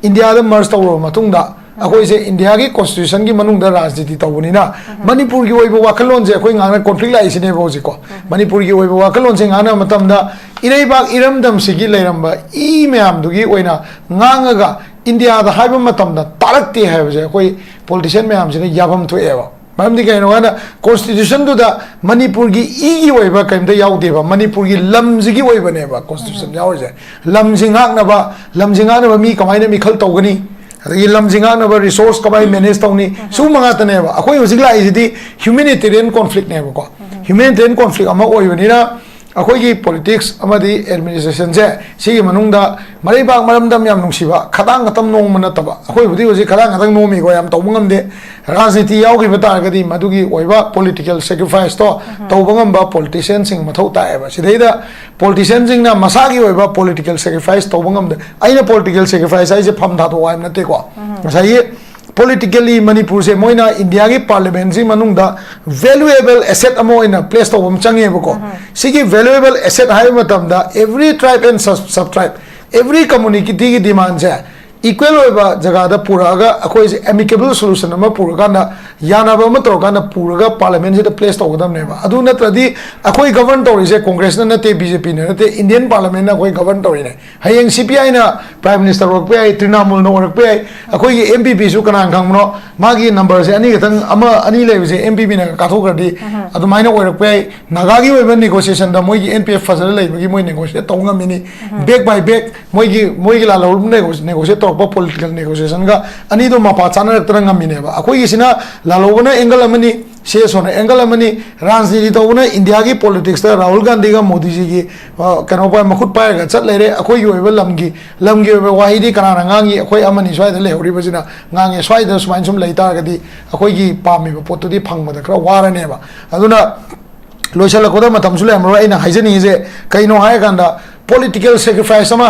ꯏꯟꯗꯤꯌꯥꯗ ꯃꯔꯖ ꯇꯧꯔꯕ ꯃꯇꯨꯡꯗ ꯑꯩꯈꯣꯏꯁꯦ ꯏꯟꯗꯤꯌꯥꯒꯤ ꯀꯣꯟꯁꯇꯤꯇ꯭ꯌꯨꯁꯟꯒꯤ ꯃꯅꯨꯡꯗ ꯔꯥꯖꯅꯤꯇꯤ ꯇꯧꯕꯅꯤꯅ ꯃꯅꯤꯄꯨꯔꯒꯤ ꯑꯣꯏꯕ ꯋꯥꯈꯜꯂꯣꯟꯁꯦ ꯑꯩꯈꯣꯏ ꯉꯥꯡꯅ ꯀꯣꯟꯐ꯭ꯂꯤꯛ ꯂꯥꯛꯏꯁꯤꯅꯦꯕ ꯍꯧꯖꯤꯛꯀꯣ꯫ ꯃꯅꯤꯄꯨꯔꯒꯤ ꯑꯣꯏꯕ ꯋꯥꯈꯜꯂꯣꯟꯁꯦ ꯉꯥꯡꯅꯕ ꯃꯇꯝꯗ ꯏꯔꯩꯕꯥꯛ ꯏꯔꯝꯗꯝꯁꯤꯒꯤ ꯂꯩꯔꯝꯕ ꯏ ꯃꯌꯥꯝꯗꯨꯒꯤ ꯑꯣꯏꯅ ꯉꯥꯡꯉꯒ ꯏꯟꯗꯤꯌꯥꯗ ꯍꯥꯏꯕ ꯃꯇꯝꯗ ꯇꯥꯔꯛꯇꯦ ꯍꯥꯏꯕꯁꯦ ꯑꯩꯈꯣꯏ ꯄꯣꯂꯤꯇꯤꯁꯤꯌꯟ ꯃꯌꯥꯝꯁꯤꯅ ꯌꯥꯐꯝ ꯊꯣꯛꯑꯦꯕ꯫ ꯃꯔꯝꯗꯤ ꯀꯩꯅꯣ ꯍꯥꯏꯅ ꯀꯣꯟꯁꯇꯤꯇ꯭ꯌꯨꯁꯟꯗꯨꯗ ꯃꯅꯤꯄꯨꯔꯒꯤ ꯏꯒꯤ ꯑꯣꯏꯕ ꯀꯔꯤꯝꯇ ꯌꯥꯎꯗꯦꯕ, ꯃꯅꯤꯄꯨꯔꯒꯤ ꯂꯝꯁꯤꯒꯤ ꯑꯣꯏꯕꯅꯦꯕ ꯀꯣꯟꯁꯇꯤꯇ꯭ꯌꯨꯁꯟ ꯌꯥꯎꯔꯤꯁꯦ꯫ ꯂꯝꯁꯤ ꯉꯥꯛꯅꯕ, ꯂꯝꯁꯤ ꯉꯥꯛꯅꯕ ꯃꯤ ꯀꯃꯥꯏꯅ ꯃꯤꯈꯜ ꯇꯧꯒꯅꯤ, ꯑꯗꯒꯤ ꯂꯝꯁꯤ ꯉꯥꯛꯅꯕ ꯔꯤꯁꯣꯔꯁ ꯀꯃꯥꯏꯅ ꯃꯦꯅꯦꯖ ꯇꯧꯅꯤ, ꯁꯤꯒꯨꯝꯕ ꯉꯥꯛꯇꯅꯦꯕ꯫ ꯑꯩꯈꯣꯏ ꯍꯧꯖꯤꯛ ꯂꯥꯛꯏꯁꯤꯗꯤ ꯍ꯭ꯌꯨꯃꯦꯅꯤꯇꯦꯔꯤꯌꯟ ꯀꯣꯟꯐ꯭ꯂꯤꯛꯅꯦꯕꯀꯣ꯫ ꯍ꯭ꯌꯨꯃꯦꯅꯤꯇꯦꯔꯤꯌꯟ ꯀꯣꯟꯐ꯭ꯂꯤꯛ ꯑꯃ ꯑꯣꯏꯕꯅꯤꯅ ꯑꯩꯈꯣꯏꯒꯤ ꯄꯣꯂꯤꯇꯤꯛꯁ ꯑꯃꯗꯤ ꯑꯦꯗꯃꯤꯅꯤꯁꯇ꯭ꯔꯦꯁꯟꯁꯦ ꯁꯤꯒꯤ ꯃꯅꯨꯡꯗ ꯃꯔꯩꯕꯥꯛ ꯃꯔꯝꯗꯝ ꯌꯥꯝ ꯅꯨꯡꯁꯤꯕ, ꯈꯗꯥꯡ ꯈꯛꯇꯪ ꯅꯣꯝꯕ ꯅꯠꯇꯕ, ꯑꯩꯈꯣꯏꯕꯨꯗꯤ ꯍꯧꯖꯤꯛ ꯈꯗꯥꯡ ꯈꯛꯇꯪ ꯅꯣꯝꯃꯤꯀꯣ, ꯌꯥꯝ ꯇꯧꯕ ꯉꯝꯗꯦ꯫ ꯔꯥꯖꯅꯤꯇꯤ ꯌꯥꯎꯈꯤꯕ ꯇꯥꯔꯒꯗꯤ ꯃꯗꯨꯒꯤ ꯑꯣꯏꯕ ꯄꯣꯂꯤꯇꯤꯀꯦꯜ ꯁꯦꯀ꯭ꯔꯤꯐꯥꯏꯁꯇꯣ ꯇꯧꯕ ꯉꯝꯕ ꯄꯣꯂꯤꯇꯤꯁꯤꯌꯟꯁꯤꯡ ꯃꯊꯧ ꯇꯥꯏꯌꯦꯕ꯫ ꯁꯤꯗꯩꯗ ꯄꯣꯂꯤꯇꯤꯁꯤꯌꯟꯁꯤꯡꯅ ꯃꯁꯥꯒꯤ ꯑꯣꯏꯕ ꯄꯣꯂꯤꯇꯤꯀꯦꯜ ꯁꯦꯀ꯭ꯔꯤꯐꯥꯏꯁ ꯇꯧꯕ ꯉꯝꯗꯦ꯫ ꯑꯩꯅ ꯄꯣꯂꯤꯇꯤꯀꯦꯜ ꯁꯦꯀ꯭ꯔꯤꯐꯥꯏꯁ ꯍꯥꯏꯁꯦ ꯐꯝ ꯊꯥꯗꯣꯛꯑꯣ ꯍꯥꯏꯕ ꯅꯠꯇꯦꯀꯣ꯫ ꯉꯁꯥꯏꯒꯤ ꯄꯣꯂꯤꯇꯤꯀꯦꯜꯂꯤ ꯃꯅꯤꯄꯨꯔꯁꯦ ꯃꯣꯏꯅ ꯏꯟꯗꯤꯌꯥꯒꯤ ꯄꯥꯔꯂꯤꯌꯥꯃꯦꯟꯁꯤ ꯃꯅꯨꯡꯗ ꯚꯦꯂꯨꯑꯦꯕꯜ ꯑꯦꯁꯦꯠ ꯑꯃ ꯑꯣꯏꯅ ꯄ꯭ꯂꯦꯁ ꯇꯧꯕ ꯑꯃ ꯆꯪꯉꯦꯕꯀꯣ꯫ ꯁꯤꯒꯤ ꯚꯦꯂꯨꯑꯦꯕꯜ ꯑꯦꯁꯦꯠ ꯍꯥꯏꯕ ꯃꯇꯝꯗ every tribe and sub tribe, every communityꯒꯤ ꯗꯤꯃꯥꯟꯁꯦ ꯏꯀ꯭ꯋꯦꯜ ꯑꯣꯏꯕ ꯖꯒꯥꯗ ꯄꯨꯔꯛꯑꯒ ꯑꯩꯈꯣꯏꯁꯦ ꯑꯦꯃꯤꯀꯦꯕꯜ ꯁꯣꯂꯨꯁꯟ ꯑꯃ ꯄꯨꯔꯀꯥꯟꯗ, ꯌꯥꯅꯕ ꯑꯃ ꯇꯧꯔꯀꯥꯟꯗ ꯄꯨꯔꯒ ꯄꯥꯔꯂꯤꯌꯥꯃꯦꯟꯁꯤꯗ ꯄ꯭ꯂꯦꯁ ꯇꯧꯒꯗꯕꯅꯦꯕ꯫ ꯑꯗꯨ ꯅꯠꯇ꯭ꯔꯗꯤ ꯑꯩꯈꯣꯏ ꯒꯕꯔꯟ ꯇꯧꯔꯤꯁꯦ ꯀꯣꯡꯒ꯭ꯔꯦꯁꯅ ꯅꯠꯇꯦ, ꯕꯤ ꯖꯦ ꯄꯤꯅ ꯅꯠꯇꯦ, ꯏꯟꯗꯤꯌꯟ ꯄꯥꯔꯂꯤꯌꯥꯃꯦꯟꯅ ꯑꯩꯈꯣꯏ ꯒꯕꯔꯟ ꯇꯧꯔꯤꯅꯦ꯫ ꯍꯌꯦꯡ ꯁꯤ ꯄꯤ ꯑꯥꯏꯅ ꯄ꯭ꯔꯥꯏꯝ ꯃꯤꯅꯤꯁꯇꯔ ꯑꯣꯏꯔꯛꯄ ꯌꯥꯏ, ꯇ꯭ꯔꯤꯅꯥꯃꯨꯜꯅ ꯑꯣꯏꯔꯛꯄ ꯌꯥꯏ, ꯑꯩꯈꯣꯏꯒꯤ ꯑꯦꯝ ꯄꯤ ꯄꯤꯁꯨ ꯀꯅꯥꯅ ꯈꯪꯕꯅꯣ, ꯃꯥꯒꯤ ꯅꯝꯕꯔꯁꯦ ꯑꯅꯤ ꯈꯛꯇꯪ, ꯑꯃ ꯑꯅꯤ ꯂꯩꯕꯁꯦ ꯑꯦꯝ ꯄꯤ ꯄꯤꯅ ꯀꯥꯊꯣꯛꯈ꯭ꯔꯗꯤ ꯑꯗꯨꯃꯥꯏꯅ ꯑꯣꯏꯔꯛꯄ ꯌꯥꯏ꯫ ꯅꯥꯒꯥꯒꯤ ꯑꯣꯏꯕ ꯅꯦꯒꯣꯁꯤꯌꯦꯁꯟꯗ ꯃꯣꯏꯒꯤ ꯑꯦꯟ ꯄꯤ ꯑꯦꯐ ꯐꯖꯅ ꯂꯩꯕꯒꯤ ꯃꯣꯏ ꯅꯦꯒꯣꯁꯤꯌꯦꯠ ꯇꯧꯕ ꯉꯝꯃꯤꯅꯤ꯫ ꯕꯦꯛ ꯕꯥꯏ ꯕꯦꯛ ꯃꯣꯏꯒꯤ, ꯃꯣꯏꯒꯤ ꯂꯥꯜꯍꯧꯂꯨꯞ ꯅꯦꯒꯣꯁꯤꯌꯦꯠ ꯇꯧꯔꯛꯄ ꯑꯇꯣꯞꯄ ꯄꯣꯂꯤꯇꯤꯀꯦꯜ ꯅꯦꯒꯣꯁꯤꯌꯦꯁꯟꯒ ꯑꯅꯤꯗꯣ ꯃꯄꯥ ꯆꯥꯅꯔꯛꯇꯅ ꯉꯝꯃꯤꯅꯦꯕ꯫ ꯑꯩꯈꯣꯏꯒꯤꯁꯤꯅ ꯂꯥꯜꯍꯧꯕꯅ ꯑꯦꯡꯒꯜ ꯑꯃꯅꯤ, ꯁꯤ ꯑꯦꯁ ꯑꯣꯅ ꯑꯦꯡꯒꯜ ꯑꯃꯅꯤ꯫ ꯔꯥꯖꯅꯤꯇꯤ ꯇꯧꯕꯅ ꯏꯟꯗꯤꯌꯥꯒꯤ ꯄꯣꯂꯤꯇꯤꯛꯁꯇ ꯔꯥꯍꯨꯜ ꯒꯥꯟꯙꯤꯒ ꯃꯣꯗꯤꯖꯤꯒꯤ, ꯑ, ꯀꯩꯅꯣ ꯄꯥꯏ-, ꯃꯈꯨꯠ ꯄꯥꯏꯔꯒ ꯆꯠ ꯂꯩꯔꯦ꯫ ꯑꯩꯈꯣꯏꯒꯤ ꯑꯣꯏꯕ ꯂꯝꯒꯤ, ꯂꯝꯒꯤ ꯑꯣꯏꯕ ꯋꯥꯍꯩꯗꯤ ꯀꯅꯥꯅ ꯉꯥꯡꯉꯤ? ꯑꯩꯈꯣꯏ ꯑꯃꯅꯤ ꯁ꯭ꯋꯥꯏꯗ ꯂꯩꯍꯧꯔꯤꯕꯁꯤꯅ ꯉꯥꯡꯉꯦ꯫ ꯁ꯭ꯋꯥꯏꯗ ꯁꯨꯃꯥꯏꯅ ꯁꯨꯝ ꯂꯩ ꯇꯥꯔꯒꯗꯤ ꯑꯩꯈꯣꯏꯒꯤ ꯄꯥꯝꯃꯤꯕ ꯄꯣꯠꯇꯨꯗꯤ ꯐꯪꯕꯗ ꯈꯔ ꯋꯥꯔꯅꯦꯕ꯫ ꯑꯗꯨꯅ ꯂꯣꯏꯁꯤꯜꯂꯛꯄꯗ ꯃꯇꯝꯁꯨ ꯂꯩꯔꯝꯃꯔꯣꯏ꯫ ꯑꯩꯅ ꯍꯥꯏꯖꯅꯤꯡꯉꯤꯁꯦ ꯀꯩꯅꯣ ꯍꯥꯏꯔꯀꯥꯟꯗ, ꯄꯣꯂꯤꯇꯤꯀꯦꯜ ꯁꯦꯀ꯭ꯔꯤꯐꯥꯏꯁ ꯑꯃ,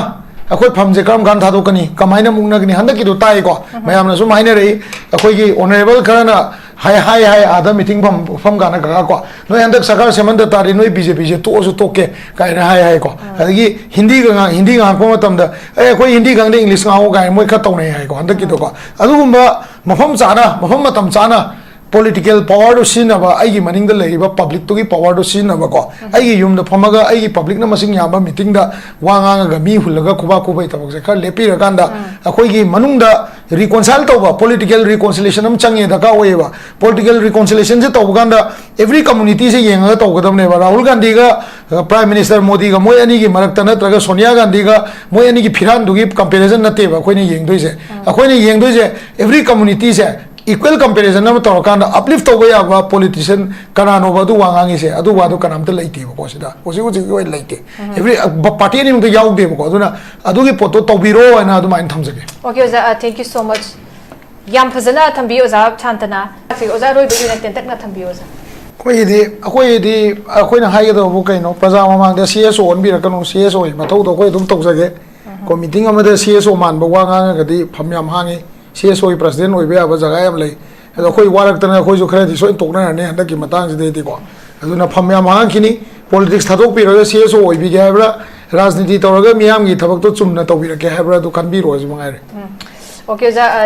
ꯑꯩꯈꯣꯏ ꯐꯝꯁꯦ ꯀꯔꯝ ꯀꯥꯟꯗ ꯊꯥꯗꯣꯛꯀꯅꯤ, ꯀꯃꯥꯏꯅ ꯃꯨꯛꯅꯒꯅꯤ? ꯍꯟꯗꯛꯀꯤꯗꯣ ꯇꯥꯏꯀꯣ, ꯃꯌꯥꯝꯅ ꯁꯨꯝ ꯍꯥꯏꯅꯔꯛꯏ, ꯑꯩꯈꯣꯏꯒꯤ ꯑꯣꯅꯔꯦꯕꯜ ꯈꯔꯅ ꯍꯥꯏ ꯍꯥꯏ ꯍꯥꯏ, ꯑꯥꯗ ꯃꯤꯇꯤꯡ ꯐꯝ ꯐꯝ ꯀꯥꯟꯗ ꯀꯀꯥ ꯀꯣ, "ꯅꯣꯏ ꯍꯟꯗꯛ ꯁꯔꯀꯥꯔ ꯁꯦꯝꯍꯟꯗ ꯇꯥꯔꯗꯤ ꯅꯣꯏ ꯕꯤ ꯖꯦ ꯄꯤꯁꯦ ꯇꯣꯛꯑꯁꯨ ꯇꯣꯛꯀꯦ" ꯀꯥꯏꯅ ꯍꯥꯏ ꯍꯥꯏꯀꯣ꯫ ꯑꯗꯒꯤ ꯍꯤꯟꯗꯤꯒ ꯉꯥꯡ-, ꯍꯤꯟꯗꯤ ꯉꯥꯡꯉꯛꯄ ꯃꯇꯝꯗ, "ꯑꯦ, ꯑꯩꯈꯣꯏ ꯍꯤꯟꯗꯤ ꯈꯪꯗꯦ, ꯏꯪꯂꯤꯁ ꯉꯥꯡꯉꯣ" ꯀꯥꯏꯅ ꯃꯣꯏ ꯈꯔ ꯇꯧꯅꯩ ꯍꯥꯏꯀꯣ ꯍꯟꯗꯛꯀꯤꯗꯣꯀꯣ꯫ ꯑꯗꯨꯒꯨꯝꯕ ꯃꯐꯝ ꯆꯥꯅ, ꯃꯐꯝ ꯃꯇꯝ ꯆꯥꯅ ꯄꯣꯂꯤꯇꯤꯀꯦꯜ ꯄꯋꯥꯔꯗꯨ ꯁꯤꯖꯤꯟꯅꯕ, ꯑꯩꯒꯤ ꯃꯅꯤꯡꯗ ꯂꯩꯔꯤꯕ ꯄꯕ꯭ꯂꯤꯛꯇꯨꯒꯤ ꯄꯋꯥꯔꯗꯨ ꯁꯤꯖꯤꯟꯅꯕꯀꯣ, ꯑꯩꯒꯤ ꯌꯨꯝꯗ ꯐꯝꯃꯒ ꯑꯩꯒꯤ ꯄꯕ꯭ꯂꯤꯛꯅ ꯃꯁꯤꯡ ꯌꯥꯝꯕ ꯃꯤꯇꯤꯡꯗ ꯋꯥ ꯉꯥꯡꯉꯒ ꯃꯤ ꯍꯨꯜꯂꯒ ꯈꯨꯕꯥꯛ ꯈꯨꯕꯩ ꯊꯕꯛꯁꯦ ꯈꯔ ꯂꯦꯞꯄꯤꯔꯀꯥꯟꯗ, ꯑꯩꯈꯣꯏꯒꯤ ꯃꯅꯨꯡꯗ ꯔꯤꯀꯣꯟꯁꯥꯏꯜ ꯇꯧꯕ, ꯄꯣꯂꯤꯇꯤꯀꯦꯜ ꯔꯤꯀꯣꯟꯁꯤꯂꯦꯁꯟ ꯑꯃ ꯆꯪꯉꯦ, ꯗꯔꯀꯥꯔ ꯑꯣꯏꯌꯦꯕ꯫ ꯄꯣꯂꯤꯇꯤꯀꯦꯜ ꯔꯤꯀꯣꯟꯁꯤꯂꯦꯁꯟꯁꯦ ꯇꯧꯕ ꯀꯥꯟꯗ ꯑꯦꯕ꯭ꯔꯤ ꯀꯝꯃꯨꯅꯤꯇꯤꯁꯦ ꯌꯦꯡꯉꯒ ꯇꯧꯒꯗꯕꯅꯦꯕ꯫ ꯔꯥꯍꯨꯜ ꯒꯥꯟꯙꯤꯒ, ꯑ, ꯄ꯭ꯔꯥꯏꯝ ꯃꯤꯅꯤꯁꯇꯔ ꯃꯣꯗꯤꯒ ꯃꯣꯏ ꯑꯅꯤꯒꯤ ꯃꯔꯛꯇ ꯅꯠꯇ꯭ꯔꯒ ꯁꯣꯅꯤꯌꯥ ꯒꯥꯟꯙꯤꯒ ꯃꯣꯏ ꯑꯅꯤꯒꯤ ꯐꯤꯔꯥꯟꯗꯨꯒꯤ ꯀꯝꯄꯦꯔꯤꯖꯟ ꯅꯠꯇꯦꯕ ꯑꯩꯈꯣꯏꯅ ꯌꯦꯡꯗꯣꯏꯁꯦ꯫ ꯑꯩꯈꯣꯏꯅ ꯌꯦꯡꯗꯣꯏꯁꯦ ꯑꯦꯕ꯭ꯔꯤ ꯀꯝꯃꯨꯅꯤꯇꯤꯁꯦ ꯏꯀ꯭ꯋꯦꯜ ꯀꯝꯄꯦꯔꯤꯖꯟ ꯑꯃ ꯇꯧꯔꯀꯥꯟꯗ, ꯑꯞꯂꯤꯐ ꯇꯧꯕ ꯌꯥꯕ ꯄꯣꯂꯤꯇꯤꯁꯤꯌꯟ ꯀꯅꯥꯅꯣꯕ ꯑꯗꯨ ꯋꯥ ꯉꯥꯡꯉꯤꯁꯦ? ꯑꯗꯨ ꯋꯥꯗꯣ ꯀꯅꯥꯝꯇ ꯂꯩꯇꯦꯕꯀꯣ ꯁꯤꯗ, ꯍꯧꯖꯤꯛ ꯍꯧꯖꯤꯛꯀꯤ ꯑꯣꯏꯅ ꯂꯩꯇꯦ꯫ ꯑꯦꯕ꯭ꯔꯤ, ꯑ, ꯕ-, ꯄꯥꯔꯇꯤ ꯑꯅꯤꯃꯛꯇ ꯌꯥꯎꯗꯦꯕꯀꯣ꯫ ꯑꯗꯨꯅ ꯑꯗꯨꯒꯤ ꯄꯣꯠꯇꯣ ꯇꯧꯕꯤꯔꯣ ꯍꯥꯏꯅ ꯑꯗꯨꯃꯥꯏꯅ ꯊꯝꯖꯒꯦ꯫ Okay, ꯑꯣꯖꯥ, uh, thank you so much. ꯌꯥꯝ ꯐꯖꯅ ꯊꯝꯕꯤꯌꯨ, ꯑꯣꯖꯥ ꯁꯥꯟꯇꯅ꯫ ꯑꯣꯖꯥ, ꯑꯔꯣꯏꯕꯒꯤ ꯑꯣꯏꯅ ꯇꯦꯟꯇꯛꯅ ꯊꯝꯕꯤꯌꯨ, ꯑꯣꯖꯥ꯫ ꯑꯩꯈꯣꯏꯒꯤꯗꯤ, ꯑꯩꯈꯣꯏꯒꯤꯗꯤ ꯑꯩꯈꯣꯏꯅ ꯍꯥꯏꯒꯗꯕꯕꯨ ꯀꯩꯅꯣ, ꯄ꯭ꯔꯖꯥ ꯃꯃꯥꯡꯗ ꯁꯤ ꯑꯦꯁ ꯑꯣ ꯑꯣꯟꯕꯤꯔꯛꯀꯅꯨ, ꯁꯤ ꯑꯦꯁ ꯑꯣꯒꯤ ꯃꯊꯧꯗꯣ ꯑꯩꯈꯣꯏ ꯑꯗꯨꯝ ꯇꯧꯖꯒꯦ꯫ ꯀꯣ, ꯃꯤꯇꯤꯡ ꯑꯃꯗ ꯁꯤ ꯑꯦꯁ ꯑꯣ ꯃꯥꯟꯕ ꯋꯥ ꯉꯥꯡꯉꯒꯗꯤ ꯐꯝ ꯌꯥꯝ ꯍꯥꯡꯉꯤ, ꯁꯤ ꯑꯦꯁ ꯑꯣꯒꯤ ꯄ꯭ꯔꯁꯤꯗꯦꯟ ꯑꯣꯏꯕ ꯌꯥꯕ ꯖꯒꯥ ꯌꯥꯝ ꯂꯩ꯫ ꯑꯗꯣ ꯑꯩꯈꯣꯏ ꯋꯥꯔꯛꯇꯅ ꯑꯩꯈꯣꯏꯁꯨ ꯈꯔꯗꯤ ꯁꯣꯏꯅ ꯇꯣꯛꯅꯔꯅꯤ ꯍꯟꯗꯛꯀꯤ ꯃꯇꯥꯡꯁꯤꯗꯩꯗꯤꯀꯣ꯫ ꯑꯗꯨꯅ ꯐꯝ ꯌꯥꯝ ꯍꯥꯡꯈꯤꯅꯤ꯫ ꯄꯣꯂꯤꯇꯤꯛꯁ ꯊꯥꯗꯣꯛꯄꯤꯔꯒ ꯁꯤ ꯑꯦꯁ ꯑꯣ ꯑꯣꯏꯕꯤꯒꯦ ꯍꯥꯏꯕ꯭ꯔꯥ, ꯔꯥꯖꯅꯤꯇꯤ ꯇꯧꯔꯒ ꯃꯤꯌꯥꯝꯒꯤ ꯊꯕꯛꯇꯣ ꯆꯨꯝꯅ ꯇꯧꯕꯤꯔꯛꯀꯦ ꯍꯥꯏꯕ꯭ꯔꯥ, ꯑꯗꯨ ꯈꯟꯕꯤꯔꯣ, ꯑꯁꯤ ꯃꯉꯥꯏꯔꯦ꯫ Okay, ꯑꯣꯖꯥ, uh,